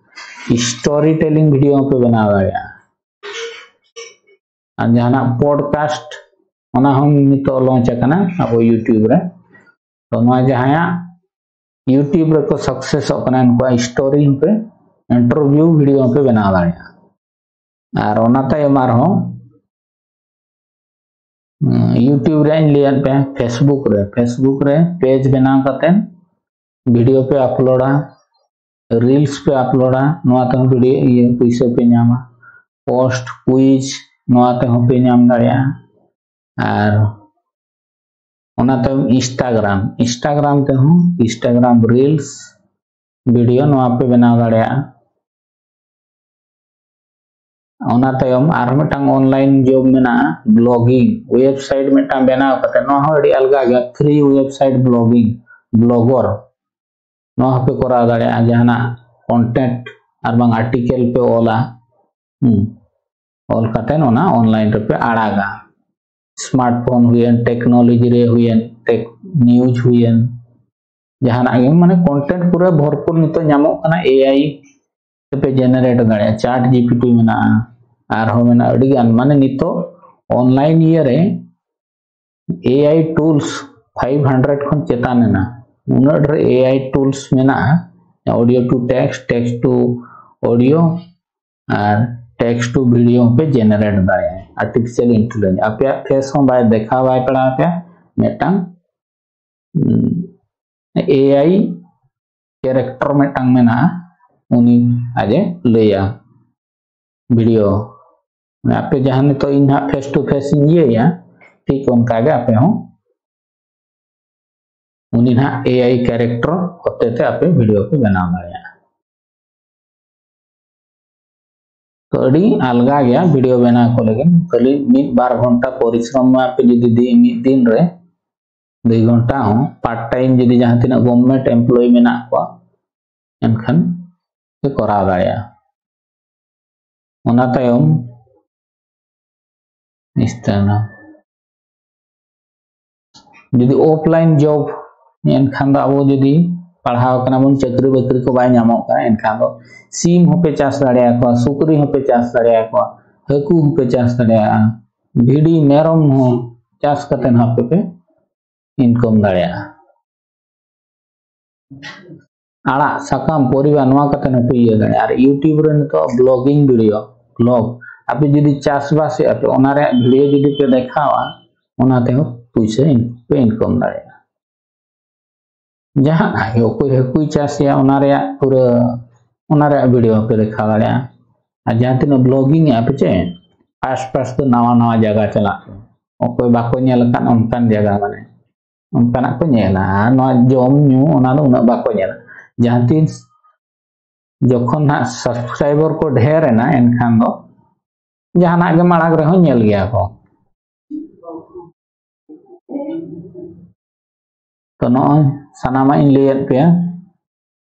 ᱥᱴᱳᱨᱤ ᱴᱮᱞᱤᱝ ᱵᱷᱤᱰᱤᱭᱳ ᱦᱚᱸᱯᱮ ᱵᱮᱱᱟᱣ ᱫᱟᱲᱮᱭᱟᱜᱼᱟ᱾ ᱟᱨ ᱡᱟᱦᱟᱱᱟᱜ ᱯᱚᱰᱠᱟᱥᱴ, ᱚᱱᱟ ᱦᱚᱸ ᱱᱤᱛᱚᱜ ᱞᱚᱧᱪ ᱟᱠᱟᱱᱟ ᱟᱵᱚ YouTube ᱨᱮ᱾ ᱛᱚ ᱱᱚᱣᱟ ᱡᱟᱦᱟᱸᱭᱟᱜ YouTube ᱨᱮᱠᱚ ᱥᱟᱠᱥᱮᱥᱚᱜ ᱠᱟᱱᱟ, ᱩᱱᱠᱩᱣᱟᱜ ᱥᱴᱳᱨᱤ ᱦᱚᱸᱯᱮ, ᱤᱱᱴᱟᱨᱵᱷᱤᱭᱩ ᱵᱷᱤᱰᱤᱭᱳ ᱦᱚᱸᱯᱮ ᱵᱮᱱᱟᱣ ᱫᱟᱲᱮᱭᱟᱜᱼᱟ᱾ ᱟᱨ ᱚᱱᱟ ᱛᱟᱭᱚᱢ ᱟᱨᱦᱚᱸ, ᱩᱸ, YouTube ᱨᱮᱧ ᱞᱟᱹᱭᱟᱫ ᱯᱮᱭᱟ, Facebook ᱨᱮ, Facebook ᱨᱮ ᱯᱮᱡᱽ ᱵᱮᱱᱟᱣ ᱠᱟᱛᱮ ᱵᱷᱤᱰᱤᱭᱳ ᱯᱮ ᱟᱯᱞᱳᱰᱟ, ᱨᱤᱞᱥ ᱯᱮ ᱟᱯᱞᱳᱰᱟ, ᱱᱚᱣᱟ ᱛᱮᱦᱚᱸ ᱵᱷᱤᱰᱤᱭᱳ, ᱤᱭᱟᱹ, ᱯᱩᱭᱥᱟᱹ ᱯᱮ ᱧᱟᱢᱟ᱾ ᱯᱳᱥᱴ, ᱠᱩᱭᱤᱡᱽ, ᱱᱚᱣᱟ ᱛᱮᱦᱚᱸ ᱯᱮ ᱧᱟᱢ ᱫᱟᱲᱮᱭᱟᱜᱼᱟ᱾ ᱟᱨ ᱚᱱᱟ ᱛᱟᱭᱚᱢ Instagram, Instagram ᱛᱮᱦᱚᱸ Instagram Reels video ᱱᱚᱣᱟ ᱯᱮ ᱵᱮᱱᱟᱣ ᱫᱟᱲᱮᱭᱟᱜᱼᱟ᱾ ᱚᱱᱟ ᱛᱟᱭᱚᱢ ᱟᱨᱦᱚᱸ ᱢᱤᱫᱴᱟᱝ online job ᱢᱮᱱᱟᱜᱼᱟ, blogging website ᱢᱤᱫᱴᱟᱝ ᱵᱮᱱᱟᱣ ᱠᱟᱛᱮ, ᱱᱚᱣᱟ ᱦᱚᱸ ᱟᱹᱰᱤ ᱟᱞᱜᱟ ᱜᱮᱭᱟ, free website blogging blogger, ᱱᱚᱣᱟ ᱦᱚᱸᱯᱮ ᱠᱚᱨᱟᱣ ᱫᱟᱲᱮᱭᱟᱜᱼᱟ᱾ ᱡᱟᱦᱟᱱᱟᱜ content ᱟᱨ ᱵᱟᱝ article ᱯᱮ ᱚᱞᱟ, ᱦᱩᱸ, ᱚᱞ ᱠᱟᱛᱮ ᱚᱱᱟ online ᱨᱮᱯᱮ ᱟᱲᱟᱜᱟ᱾ Smartphone ᱦᱩᱭᱮᱱ, technology ᱨᱮ ᱦᱩᱭᱮᱱ, tech news ᱦᱩᱭᱮᱱ, ᱡᱟᱦᱟᱱᱟᱜ ᱜᱮ, ᱢᱟᱱᱮ content ᱯᱩᱨᱟᱹ ᱵᱷᱚᱨᱯᱩᱨ ᱱᱤᱛᱚᱜ ᱧᱟᱢᱚᱜ ᱠᱟᱱᱟ, AI ᱛᱮᱯᱮ generate ᱫᱟᱲᱮᱭᱟᱜᱼᱟ᱾ ChatGPT ᱢᱮᱱᱟᱜᱼᱟ, ᱟᱨᱦᱚᱸ ᱢᱮᱱᱟᱜᱼᱟ ᱟᱹᱰᱤ ᱜᱟᱱ᱾ ᱢᱟᱱᱮ ᱱᱤᱛᱚᱜ online ᱤᱭᱟᱹ ᱨᱮ AI tools five hundred ᱠᱷᱚᱱ ᱪᱮᱛᱟᱱ ᱮᱱᱟ, ᱩᱱᱟᱹᱜ ᱰᱷᱮᱨ AI tools ᱢᱮᱱᱟᱜᱼᱟ, audio to text, text to audio, R text to video ᱦᱚᱸᱯᱮ generate ᱫᱟᱲᱮᱭᱟᱜᱼᱟ᱾ Artificial intelligence ᱟᱯᱮᱭᱟᱜ face ᱦᱚᱸ ᱵᱟᱭ ᱫᱮᱠᱷᱟᱣ, ᱵᱟᱭ ᱯᱟᱲᱟᱣ ᱟᱯᱮᱭᱟ, ᱢᱤᱫᱴᱟᱝ AI character ᱢᱤᱫᱴᱟᱝ ᱢᱮᱱᱟᱜᱼᱟ, ᱩᱱᱤ ᱟᱡ ᱮ ᱞᱟᱹᱭᱟ video᱾ ᱢᱟᱱᱮ ᱟᱯᱮ ᱡᱟᱦᱟᱸ ᱱᱤᱛᱚᱜ ᱤᱧ ᱦᱟᱸᱜ face to face ᱤᱧ ᱤᱭᱟᱹᱭᱟ, ᱴᱷᱤᱠ ᱚᱱᱠᱟ ᱜᱮ ᱟᱯᱮ ᱦᱚᱸ ᱩᱱᱤ ᱱᱟᱦᱟᱜ AI character ᱦᱚᱛᱮ ᱛᱮ ᱟᱯᱮ video ᱯᱮ ᱵᱮᱱᱟᱣ ᱫᱟᱲᱮᱭᱟᱜᱼᱟ᱾ ᱛᱚ ᱟᱹᱰᱤ ᱟᱞᱜᱟ ᱜᱮᱭᱟ video ᱵᱮᱱᱟᱣ ᱠᱚ ᱞᱟᱹᱜᱤᱫ, ᱠᱷᱟᱹᱞᱤ ᱢᱤᱫ ᱵᱟᱨ ᱜᱷᱚᱱᱴᱟ ᱯᱚᱨᱤᱥᱨᱚᱢ ᱢᱟ ᱟᱯᱮ ᱡᱩᱫᱤ ᱫᱤ-, ᱢᱤᱫ ᱫᱤᱱ ᱨᱮ ᱫᱩᱭ ᱜᱷᱚᱱᱴᱟ ᱦᱚᱸ part time ᱡᱩᱫᱤ ᱡᱟᱦᱟᱸ ᱛᱤᱱᱟᱹᱜ government employee ᱢᱮᱱᱟᱜ ᱠᱚᱣᱟ, ᱮᱱᱠᱷᱟᱱ ᱯᱮ ᱠᱚᱨᱟᱣ ᱫᱟᱲᱮᱭᱟᱜᱼᱟ᱾ ᱚᱱᱟ ᱛᱟᱭᱚᱢ Instagram, ᱡᱩᱫᱤ offline job, ᱮᱱᱠᱷᱟᱱ ᱫᱚ ᱟᱵᱚ ᱡᱩᱫᱤ ᱯᱟᱲᱦᱟᱣ ᱠᱟᱱᱟ ᱵᱚᱱ, ᱪᱟᱹᱠᱨᱤ ᱵᱟᱹᱠᱨᱤ ᱠᱚ ᱵᱟᱭ ᱧᱟᱢᱚᱜ ᱠᱟᱱᱟ, ᱮᱱᱠᱷᱟᱱ ᱫᱚ ᱥᱤᱢ ᱦᱚᱸᱯᱮ ᱪᱟᱥ ᱫᱟᱲᱮᱭᱟᱠᱚᱣᱟ, ᱥᱩᱠᱨᱤ ᱦᱚᱸᱯᱮ ᱪᱟᱥ ᱫᱟᱲᱮᱭᱟᱠᱚᱣᱟ, ᱦᱟᱹᱠᱩ ᱦᱚᱸᱯᱮ ᱪᱟᱥ ᱫᱟᱲᱮᱭᱟᱜᱼᱟ, ᱵᱷᱤᱰᱤ ᱢᱮᱨᱚᱢ ᱦᱚᱸ ᱪᱟᱥ ᱠᱟᱛᱮ ᱦᱚᱸ ᱟᱯᱮ ᱯᱮ income ᱫᱟᱲᱮᱭᱟᱜᱼᱟ᱾ ᱟᱲᱟᱜ ᱥᱟᱠᱟᱢ ᱯᱚᱨᱤᱵᱟᱨ ᱱᱚᱣᱟ ᱠᱟᱛᱮ ᱦᱚᱸᱯᱮ ᱤᱭᱟᱹ ᱫᱟᱲᱮᱭᱟᱜᱼᱟ᱾ ᱟᱨ YouTube ᱨᱮ ᱱᱤᱛᱚᱜ blogging video, blog, ᱟᱯᱮ ᱡᱩᱫᱤ ᱪᱟᱥᱵᱟᱥ ᱮᱫᱼᱟ ᱯᱮ, ᱚᱱᱟ ᱨᱮᱭᱟᱜ video ᱡᱩᱫᱤ ᱯᱮ ᱫᱮᱠᱷᱟᱣᱟ, ᱚᱱᱟ ᱛᱮᱦᱚᱸ ᱯᱩᱭᱥᱟᱹ in-, ᱯᱮ income ᱫᱟᱲᱮᱭᱟᱜᱼᱟ᱾ ᱡᱟᱦᱟᱱᱟᱜ ᱜᱮ, ᱚᱠᱚᱭ ᱦᱟᱹᱠᱩᱭ ᱪᱟᱥ ᱮᱭᱟ, ᱚᱱᱟ ᱨᱮᱭᱟᱜ ᱯᱩᱨᱟᱹ, ᱚᱱᱟ ᱨᱮᱭᱟᱜ video ᱦᱚᱸᱯᱮ ᱫᱮᱠᱷᱟᱣ ᱫᱟᱲᱮᱭᱟᱜᱼᱟ᱾ ᱟᱨ ᱡᱟᱦᱟᱸ ᱛᱤᱱᱟᱹᱜ blogging ᱮᱫᱼᱟ ᱯᱮ ᱪᱮ, ᱯᱟᱥ ᱯᱟᱥ ᱫᱚ ᱱᱟᱣᱟ ᱱᱟᱣᱟ ᱡᱟᱭᱜᱟ ᱪᱟᱞᱟᱜ ᱯᱮ, ᱚᱠᱚᱭ ᱵᱟᱠᱚ ᱧᱮᱞ ᱟᱠᱟᱫ ᱚᱱᱠᱟᱱ ᱡᱟᱭᱜᱟ, ᱢᱟᱱᱮ ᱚᱱᱠᱟᱱᱟᱜ ᱠᱚ ᱧᱮᱞᱟ᱾ ᱟᱨ ᱱᱚᱣᱟ ᱡᱚᱢ ᱧᱩ, ᱚᱱᱟ ᱫᱚ ᱩᱱᱟᱹᱜ ᱵᱟᱠᱚ ᱧᱮᱞᱟ᱾ ᱡᱟᱦᱟᱸ ᱛᱤᱥ ᱡᱚᱠᱷᱚᱱ ᱦᱟᱸᱜ subscriber ᱠᱚ ᱰᱷᱮᱨ ᱮᱱᱟ, ᱮᱱᱠᱷᱟᱱ ᱫᱚ ᱡᱟᱦᱟᱱᱟᱜ ᱜᱮ ᱢᱟᱲᱟᱝ ᱨᱮᱦᱚᱸ ᱧᱮᱞ ᱜᱮᱭᱟ ᱠᱚ᱾ ᱛᱚ, ᱱᱚᱜᱼᱚᱭ ᱥᱟᱱᱟᱢᱟᱜ ᱤᱧ ᱞᱟᱹᱭᱟᱫ ᱯᱮᱭᱟ᱾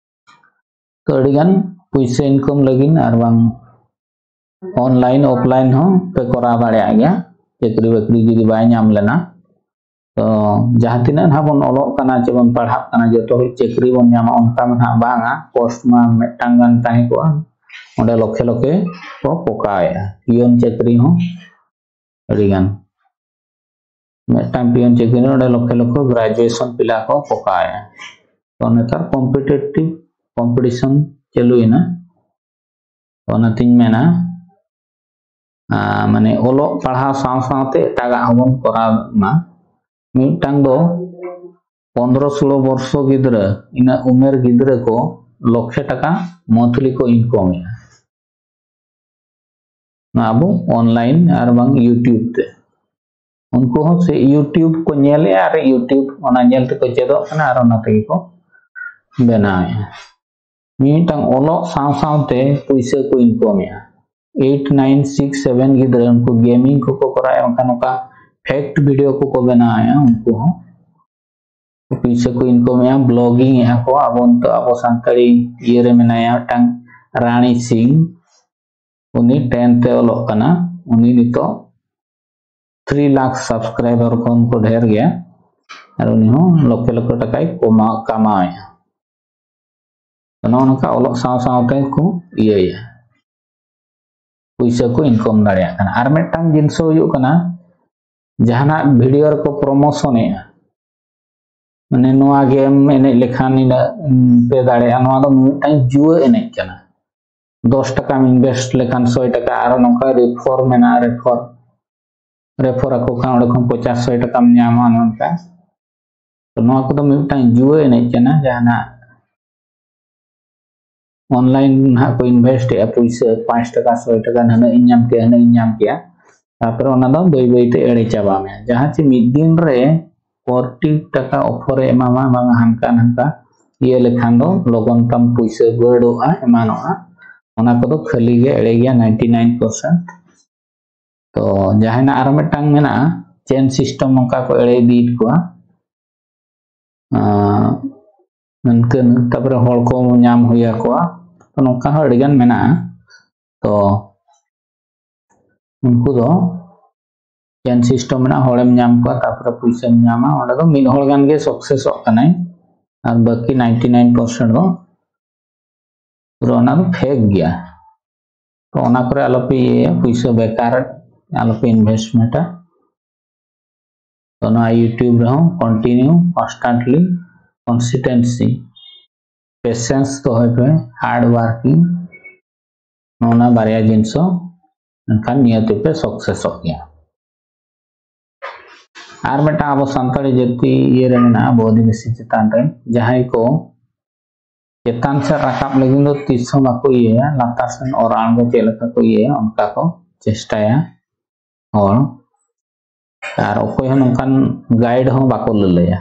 ᱛᱚ, ᱟᱹᱰᱤᱜᱟᱱ ᱯᱩᱭᱥᱟᱹ income ᱞᱟᱹᱜᱤᱫ ᱟᱨ ᱵᱟᱝ online offline ᱦᱚᱸ ᱯᱮ ᱠᱚᱨᱟᱣ ᱫᱟᱲᱮᱭᱟᱜ ᱜᱮᱭᱟ, ᱪᱟᱹᱠᱨᱤ ᱵᱟᱹᱠᱨᱤ ᱡᱩᱫᱤ ᱵᱟᱭ ᱧᱟᱢ ᱞᱮᱱᱟ᱾ ᱛᱚ, ᱡᱟᱦᱟᱸ ᱛᱤᱱᱟᱹᱜ ᱱᱟᱦᱟᱜ ᱵᱚᱱ ᱚᱞᱚᱜ ᱠᱟᱱᱟ, ᱪᱮ ᱵᱚᱱ ᱯᱟᱲᱦᱟᱜ ᱠᱟᱱᱟ, ᱡᱚᱛᱚ ᱦᱚᱲ ᱪᱟᱹᱠᱨᱤ ᱵᱚᱱ ᱧᱟᱢᱟ, ᱚᱱᱠᱟ ᱢᱟ ᱱᱟᱦᱟᱜ ᱵᱟᱝᱟ᱾ Post ᱢᱟ ᱢᱤᱫᱴᱟᱝ ᱜᱟᱱ ᱛᱟᱦᱮᱸ ᱠᱚᱜᱼᱟ, ᱚᱸᱰᱮ ᱞᱚᱠᱷᱮ ᱞᱚᱠᱷᱮ ᱠᱚ ᱯᱚᱠᱟᱣᱮᱫᱼᱟ᱾ ᱯᱤᱭᱚᱱ ᱪᱟᱹᱠᱨᱤ ᱦᱚᱸ ᱟᱹᱰᱤᱜᱟᱱ, ᱢᱤᱫᱴᱟᱝ ᱯᱤᱭᱚᱱ ᱪᱟᱹᱠᱨᱤ ᱨᱮ ᱚᱸᱰᱮ ᱞᱚᱠᱷᱮ ᱞᱚᱠᱷᱮ graduation ᱯᱤᱞᱟ ᱠᱚ ᱯᱚᱠᱟᱣᱮᱫᱼᱟ᱾ ᱛᱚ, ᱱᱮᱛᱟᱨ competitive competition ᱪᱟᱹᱞᱩᱭᱮᱱᱟ᱾ ᱛᱚ, ᱚᱱᱟᱛᱤᱧ ᱢᱮᱱᱟ, ᱟᱸ, ᱢᱟᱱᱮ, ᱚᱞᱚᱜ ᱯᱟᱲᱦᱟᱣ ᱥᱟᱶ ᱥᱟᱶᱛᱮ ᱮᱴᱟᱜᱟᱜ ᱦᱚᱸᱵᱚᱱ ᱠᱚᱨᱟᱣ ᱢᱟ᱾ ᱢᱤᱫᱴᱟᱝ ᱫᱚ ᱯᱚᱱᱫᱽᱨᱚ ᱥᱳᱞᱳ ᱵᱚᱨᱥᱚ ᱜᱤᱫᱽᱨᱟᱹ, ᱤᱱᱟᱹ ᱩᱢᱮᱨ ᱜᱤᱫᱽᱨᱟᱹ ᱠᱚ ᱞᱚᱠᱷᱮ ᱴᱟᱠᱟ monthly ᱠᱚ income ᱮᱫᱼᱟ᱾ ᱱᱚᱣᱟ ᱟᱵᱚ online ᱟᱨ ᱵᱟᱝ YouTube ᱛᱮ᱾ ᱩᱱᱠᱩ ᱦᱚᱸ ᱥᱮ YouTube ᱠᱚ ᱧᱮᱞᱮᱫᱼᱟ ᱟᱨ YouTube ᱚᱱᱟ ᱧᱮᱞ ᱛᱮᱠᱚ ᱪᱮᱫᱚᱜ ᱠᱟᱱᱟ ᱟᱨ ᱚᱱᱟ ᱛᱮᱜᱮ ᱠᱚ ᱵᱮᱱᱟᱣᱮᱫᱼᱟ᱾ ᱢᱤᱫᱴᱟᱝ ᱚᱞᱚᱜ ᱥᱟᱶ ᱥᱟᱶᱛᱮ ᱯᱩᱭᱥᱟᱹ ᱠᱚ income ᱮᱫᱼᱟ᱾ Eight, nine, six, seven ᱜᱤᱫᱽᱨᱟᱹ ᱩᱱᱠᱩ gaming ᱠᱚᱠᱚ ᱠᱚᱨᱟᱣᱮᱫᱼᱟ, ᱵᱟᱝᱠᱷᱟᱱ ᱱᱚᱝᱠᱟ fake video ᱠᱚᱠᱚ ᱵᱮᱱᱟᱣᱮᱫᱼᱟ, ᱩᱱᱠᱩ ᱦᱚᱸ ᱯᱩᱭᱥᱟᱹ ᱠᱚ income ᱮᱫᱼᱟ, blogging ᱮᱫᱼᱟ ᱠᱚ᱾ ᱟᱵᱚ ᱱᱤᱛᱚᱜ ᱟᱵᱚ ᱥᱟᱱᱛᱟᱲᱤ ᱤᱭᱟᱹ ᱨᱮ ᱢᱮᱱᱟᱭᱟ ᱢᱤᱫᱴᱟᱝ ᱨᱟᱱᱤ ᱥᱤᱝ, ᱩᱱᱤ ten ᱛᱮ ᱚᱞᱚᱜ ᱠᱟᱱᱟ, ᱩᱱᱤ ᱱᱤᱛᱚᱜ three lakh subscriber ᱠᱷᱚᱱ ᱠᱚ ᱰᱷᱮᱨ ᱜᱮᱭᱟ, ᱟᱨ ᱩᱱᱤ ᱦᱚᱸ ᱞᱚᱠᱷᱮ ᱞᱚᱠᱷᱮ ᱴᱟᱠᱟᱭ ᱠᱚᱢᱟᱣ, ᱠᱟᱢᱟᱣᱮᱫᱼᱟ᱾ ᱛᱚ, ᱱᱚᱜᱼᱚ ᱱᱚᱝᱠᱟ ᱚᱞᱚᱜ ᱥᱟᱶ ᱥᱟᱶᱛᱮ ᱠᱚ ᱤᱭᱟᱹᱭᱟ, ᱯᱩᱭᱥᱟᱹ ᱠᱚ income ᱫᱟᱲᱮᱭᱟᱜ ᱠᱟᱱᱟ᱾ ᱟᱨ ᱢᱤᱫᱴᱟᱝ ᱡᱤᱱᱤᱥ ᱦᱩᱭᱩᱜ ᱠᱟᱱᱟ, ᱡᱟᱦᱟᱱᱟᱜ video ᱨᱮᱠᱚ promotion ᱮᱫᱼᱟ, ᱢᱟᱱᱮ, ᱱᱚᱣᱟ game ᱮᱱᱮᱡ ᱞᱮᱠᱷᱟᱱ ᱱᱤᱱᱟᱹᱜ, ᱩᱢ, ᱯᱮ ᱫᱟᱲᱮᱭᱟᱜᱼᱟ, ᱱᱚᱣᱟ ᱫᱚ ᱢᱤᱫᱴᱟᱝ ᱡᱩᱣᱟᱹ ᱮᱱᱮᱡ ᱠᱟᱱᱟ᱾ ᱫᱚᱥ ᱴᱟᱠᱟᱢ invest ᱞᱮᱠᱷᱟᱱ ᱥᱚᱭ ᱴᱟᱠᱟ, ᱟᱨᱚ ᱱᱚᱝᱠᱟ refer ᱢᱮᱱᱟᱜᱼᱟ, refer, refer ᱟᱠᱚ ᱠᱷᱟᱱ ᱚᱸᱰᱮ ᱠᱷᱚᱱ ᱯᱚᱪᱟᱥ ᱥᱚᱭ ᱴᱟᱠᱟᱢ ᱧᱟᱢᱟ, ᱱᱚᱝᱠᱟ᱾ ᱛᱚ, ᱱᱚᱣᱟ ᱠᱚᱫᱚ ᱢᱤᱫᱴᱟᱝ ᱡᱩᱣᱟᱹ ᱮᱱᱮᱡ ᱠᱟᱱᱟ᱾ ᱡᱟᱦᱟᱱᱟᱜ online ᱱᱟᱦᱟᱜ ᱠᱚ invest ᱮᱫᱼᱟ ᱯᱩᱭᱥᱟᱹ, ᱯᱟᱸᱪ ᱴᱟᱠᱟ, ᱥᱚᱭ ᱴᱟᱠᱟ, ᱱᱟᱹᱱᱟᱹᱜ ᱤᱧ ᱧᱟᱢ ᱠᱮᱭᱟ, ᱦᱟᱹᱱᱟᱹᱜ ᱤᱧ ᱧᱟᱢ ᱠᱮᱭᱟ, ᱛᱟᱨᱯᱚᱨᱮ ᱚᱱᱟ ᱫᱚ ᱵᱟᱹᱭ ᱵᱟᱹᱭ ᱛᱮ ᱮᱲᱮ ᱪᱟᱵᱟ ᱢᱮᱭᱟ᱾ ᱡᱟᱦᱟᱸ ᱪᱮ ᱢᱤᱫ ᱫᱤᱱ ᱨᱮ ᱯᱷᱳᱨᱴᱤ ᱴᱟᱠᱟ ᱚᱯᱷᱟᱨ ᱮ ᱮᱢᱟᱢᱟ, ᱵᱟᱝ ᱦᱟᱱᱠᱟ ᱱᱟᱝᱠᱟ ᱤᱭᱟᱹ ᱞᱮᱠᱷᱟᱱ ᱫᱚ ᱞᱚᱜᱚᱱ ᱛᱟᱢ ᱯᱩᱭᱥᱟᱹ ᱵᱟᱹᱲᱚᱜᱼᱟ, ᱮᱢᱟᱱᱚᱜᱼᱟ, ᱚᱱᱟ ᱠᱚᱫᱚ ᱠᱷᱟᱹᱞᱤ ᱜᱮ, ᱮᱲᱮ ᱜᱮᱭᱟ ᱱᱟᱭᱤᱱᱴᱤ ᱱᱟᱭᱤᱱ ᱯᱟᱨᱥᱮᱱᱴ᱾ ᱛᱚ ᱡᱟᱦᱟᱸᱭ ᱱᱟᱜ ᱟᱨᱚ ᱢᱤᱫᱴᱟᱝ ᱢᱮᱱᱟᱜᱼᱟ, ᱪᱮᱱ ᱥᱤᱥᱴᱮᱢ ᱚᱱᱠᱟ ᱠᱚ ᱮᱲᱮ ᱤᱫᱤᱭᱮᱫ ᱠᱚᱣᱟ᱾ ᱟᱸ, ᱢᱮᱱᱠᱷᱟᱱ ᱛᱟᱯᱚᱨᱮ ᱦᱚᱲ ᱠᱚ ᱧᱟᱢ ᱦᱩᱭ ᱟᱠᱚᱣᱟ᱾ ᱛᱚ ᱱᱚᱝᱠᱟ ᱦᱚᱸ ᱟᱹᱰᱤᱜᱟᱱ ᱢᱮᱱᱟᱜᱼᱟ᱾ ᱛᱚ ᱩᱱᱠᱩ ᱫᱚ ᱪᱮᱱ ᱥᱤᱥᱴᱮᱢ ᱢᱮᱱᱟᱜᱼᱟ, ᱦᱚᱲᱮᱢ ᱧᱟᱢ ᱠᱚᱣᱟ, ᱛᱟᱯᱚᱨᱮ ᱯᱩᱭᱥᱟᱹᱢ ᱧᱟᱢᱟ᱾ ᱚᱸᱰᱮ ᱫᱚ ᱢᱤᱫ ᱦᱚᱲ ᱜᱟᱱ ᱜᱮ ᱥᱟᱠᱥᱮᱥᱚᱜ ᱠᱟᱱᱟᱭ, ᱟᱨ ᱵᱟᱹᱠᱤ ᱱᱟᱭᱤᱱᱴᱤ ᱱᱟᱭᱤᱱ ᱯᱟᱨᱥᱮᱱᱴ ᱫᱚ ᱯᱩᱨᱟᱹ ᱚᱱᱟ ᱫᱚ ᱯᱷᱮᱠ ᱜᱮᱭᱟ᱾ ᱛᱚ ᱚᱱᱟ ᱠᱚᱨᱮ ᱟᱞᱚᱯᱮ ᱤᱭᱟᱹᱭᱟ, ᱯᱩᱭᱥᱟᱹ ᱵᱮᱠᱟᱨ ᱟᱞᱚᱯᱮ ᱤᱱᱵᱷᱮᱥᱴᱢᱮᱱᱴᱟ᱾ ᱛᱚ ᱱᱚᱣᱟ YouTube ᱨᱮᱦᱚᱸ ᱠᱚᱱᱴᱤᱱᱤᱭᱩ, ᱠᱚᱱᱥᱴᱮᱱᱴᱞᱤ, ᱠᱚᱱᱥᱤᱥᱴᱮᱱᱥᱤ, ᱯᱮᱥᱮᱱᱥ ᱫᱚᱦᱚᱭ ᱯᱮ, ᱦᱟᱨᱰ ᱣᱟᱨᱠᱤᱝ, ᱱᱚᱜᱼᱚ ᱱᱟ ᱵᱟᱨᱭᱟ ᱡᱤᱱᱤᱥ ᱦᱚᱸ ᱮᱱᱠᱷᱟᱱ ᱱᱤᱭᱟᱹ ᱛᱮᱯᱮ ᱥᱟᱠᱥᱮᱥᱚᱜ ᱜᱮᱭᱟ᱾ ᱟᱨ ᱢᱤᱫᱴᱟᱝ ᱟᱵᱚ ᱥᱟᱱᱛᱟᱲᱤ ᱡᱟᱹᱛᱤ ᱤᱭᱟᱹ ᱨᱮ ᱢᱮᱱᱟᱜᱼᱟ, ᱟᱵᱚ ᱟᱹᱫᱤᱵᱟᱹᱥᱤ ᱪᱮᱛᱟᱱ ᱨᱮ ᱡᱟᱦᱟᱸᱭ ᱠᱚ ᱪᱮᱛᱟᱱ ᱥᱮᱫ ᱨᱟᱠᱟᱵ ᱞᱟᱹᱜᱤᱫ ᱫᱚ ᱛᱤᱥ ᱦᱚᱸ ᱵᱟᱠᱚ ᱤᱭᱟᱹᱭᱟ, ᱞᱟᱛᱟᱨ ᱥᱮᱫ ᱚᱨ ᱟᱬᱜᱚ ᱪᱮᱫ ᱞᱮᱠᱟ ᱠᱚ ᱤᱭᱟᱹᱭᱟ ᱚᱱᱠᱟ ᱠᱚ ᱪᱮᱥᱴᱟᱭᱟ ᱦᱚᱲ᱾ ᱟᱨ ᱚᱠᱚᱭ ᱦᱚᱸ ᱱᱚᱝᱠᱟᱱ ᱜᱟᱭᱤᱰ ᱦᱚᱸ ᱵᱟᱠᱚ ᱞᱟᱹᱞᱟᱹᱭᱟ᱾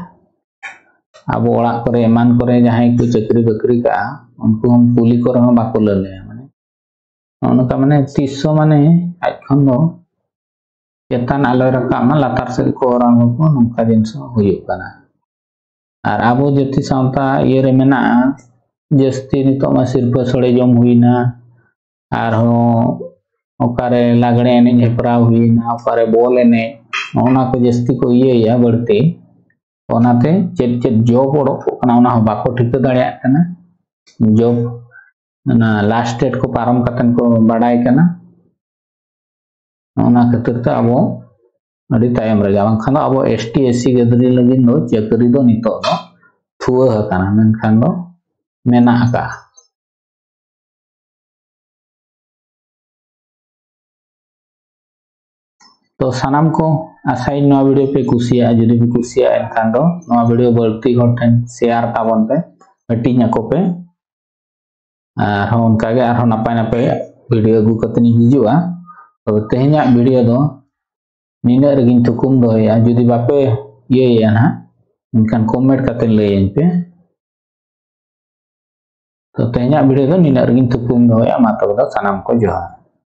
ᱟᱵᱚ ᱚᱲᱟᱜ ᱠᱚᱨᱮ ᱮᱢᱟᱱ ᱠᱚᱨᱮ ᱡᱟᱦᱟᱸᱭ ᱠᱚ ᱪᱟᱹᱠᱨᱤ ᱵᱟᱹᱠᱨᱤ ᱠᱟᱜᱼᱟ, ᱩᱱᱠᱩ ᱦᱚᱸ ᱠᱩᱞᱤ ᱠᱚᱨᱮ ᱦᱚᱸ ᱵᱟᱠᱚ ᱞᱟᱹᱞᱟᱹᱭᱟ᱾ ᱢᱟᱱᱮ ᱱᱚᱜᱼᱚ ᱱᱚᱝᱠᱟ, ᱢᱟᱱᱮ ᱛᱤᱥ ᱦᱚᱸ ᱢᱟᱱᱮ ᱟᱡ ᱠᱷᱚᱱ ᱫᱚ ᱪᱮᱛᱟᱱ ᱟᱞᱚᱭ ᱨᱟᱠᱟᱵ ᱢᱟ, ᱞᱟᱛᱟᱨ ᱥᱮᱫ ᱠᱚ ᱚᱨ ᱟᱬᱜᱚ ᱠᱚ, ᱱᱚᱝᱠᱟ ᱡᱤᱱᱤᱥ ᱦᱚᱸ ᱦᱩᱭᱩᱜ ᱠᱟᱱᱟ᱾ ᱟᱨ ᱟᱵᱚ ᱡᱟᱹᱛᱤ ᱥᱟᱶᱛᱟ ᱤᱭᱟᱹ ᱨᱮ ᱢᱮᱱᱟᱜᱼᱟ, ᱡᱟᱹᱥᱛᱤ ᱱᱤᱛᱚᱜ ᱢᱟ ᱥᱤᱨᱯᱟᱹ ᱥᱳᱲᱮ ᱡᱚᱢ ᱦᱩᱭᱱᱟ, ᱟᱨᱦᱚᱸ ᱚᱠᱟᱨᱮ ᱞᱟᱜᱽᱲᱮ ᱮᱱᱮᱡ ᱦᱮᱯᱨᱟᱣ ᱦᱩᱭᱱᱟ, ᱚᱠᱟᱨᱮ ᱵᱚᱞ ᱮᱱᱮᱡ, ᱚᱱᱟ ᱠᱚ ᱡᱟᱹᱥᱛᱤ ᱠᱚ ᱤᱭᱟᱹᱭᱟ ᱵᱟᱹᱲᱛᱤ᱾ ᱚᱱᱟᱛᱮ ᱪᱮᱫ ᱪᱮᱫ ᱡᱚᱵ ᱚᱰᱚᱠᱚᱜ ᱠᱟᱱᱟ, ᱚᱱᱟ ᱦᱚᱸ ᱵᱟᱠᱚ ᱴᱷᱤᱠᱟᱹ ᱫᱟᱲᱮᱭᱟᱜ ᱠᱟᱱᱟ᱾ ᱡᱚᱵ, ᱚᱱᱟ ᱞᱟᱥᱴ ᱰᱮᱴ ᱠᱚ ᱯᱟᱨᱚᱢ ᱠᱟᱛᱮ ᱠᱚ ᱵᱟᱰᱟᱭ ᱠᱟᱱᱟ᱾ ᱚᱱᱟ ᱠᱷᱟᱹᱛᱤᱨ ᱛᱮ ᱟᱵᱚ ᱟᱹᱰᱤ ᱛᱟᱭᱚᱢ ᱨᱮᱜᱮ, ᱵᱟᱝᱠᱷᱟᱱ ᱫᱚ ᱟᱵᱚ ST SC ᱜᱟᱹᱫᱽᱨᱤ ᱞᱟᱹᱜᱤᱫ ᱫᱚ ᱪᱟᱹᱠᱨᱤ ᱫᱚ ᱱᱤᱛᱚᱜ ᱫᱚ ᱛᱷᱩᱣᱟᱹ ᱟᱠᱟᱱᱟ, ᱢᱮᱱᱠᱷᱟᱱ ᱫᱚ ᱢᱮᱱᱟᱜ ᱟᱠᱟᱫᱼᱟ᱾ ᱛᱚ ᱥᱟᱱᱟᱢ ᱠᱚ ᱟᱥᱟᱭᱟᱹᱧ ᱱᱚᱣᱟ ᱵᱷᱤᱰᱤᱭᱳ ᱯᱮ ᱠᱩᱥᱤᱭᱟᱜᱼᱟ᱾ ᱡᱩᱫᱤ ᱯᱮ ᱠᱩᱥᱤᱭᱟᱜᱼᱟ ᱮᱱᱠᱷᱟᱱ ᱫᱚ ᱱᱚᱣᱟ ᱵᱷᱤᱰᱤᱭᱳ ᱵᱟᱹᱲᱛᱤ ᱦᱚᱲ ᱴᱷᱮᱱ ᱥᱮᱭᱟᱨ ᱛᱟᱵᱚᱱ ᱯᱮ, ᱦᱟᱹᱴᱤᱧ ᱟᱠᱚ ᱯᱮ᱾ ᱟᱨᱦᱚᱸ ᱚᱱᱠᱟᱜᱮ ᱟᱨᱦᱚᱸ ᱱᱟᱯᱟᱭ ᱱᱟᱯᱟᱭ ᱵᱷᱤᱰᱤᱭᱳ ᱟᱹᱜᱩ ᱠᱟᱛᱮ ᱤᱧ ᱦᱤᱡᱩᱜᱼᱟ᱾ ᱛᱚᱵᱮ ᱛᱮᱦᱮᱧᱟᱜ ᱵᱷᱤᱰᱤᱭᱳ ᱫᱚ ᱱᱤᱱᱟᱹᱜ ᱨᱮᱜᱮᱧ ᱛᱷᱩᱠᱩᱢ ᱫᱚᱦᱚᱭᱟ᱾ ᱡᱩᱫᱤ ᱵᱟᱯᱮ ᱤᱭᱟᱹᱭᱟ ᱱᱟᱦᱟᱜ, ᱢᱮᱱᱠᱷᱟᱱ comment ᱠᱟᱛᱮ ᱞᱟᱹᱭᱟᱹᱧ ᱯᱮ᱾ ᱛᱚ ᱛᱮᱦᱮᱧᱟᱜ video ᱫᱚ ᱱᱤᱱᱟᱹᱜ ᱨᱮᱜᱮᱧ ᱛᱷᱩᱠᱩᱢ ᱫᱚᱦᱚᱭᱟ᱾ ᱢᱟ ᱛᱚᱵᱮ ᱫᱚ ᱥᱟᱱᱟᱢ ᱠᱚ ᱡᱚᱦᱟᱨ᱾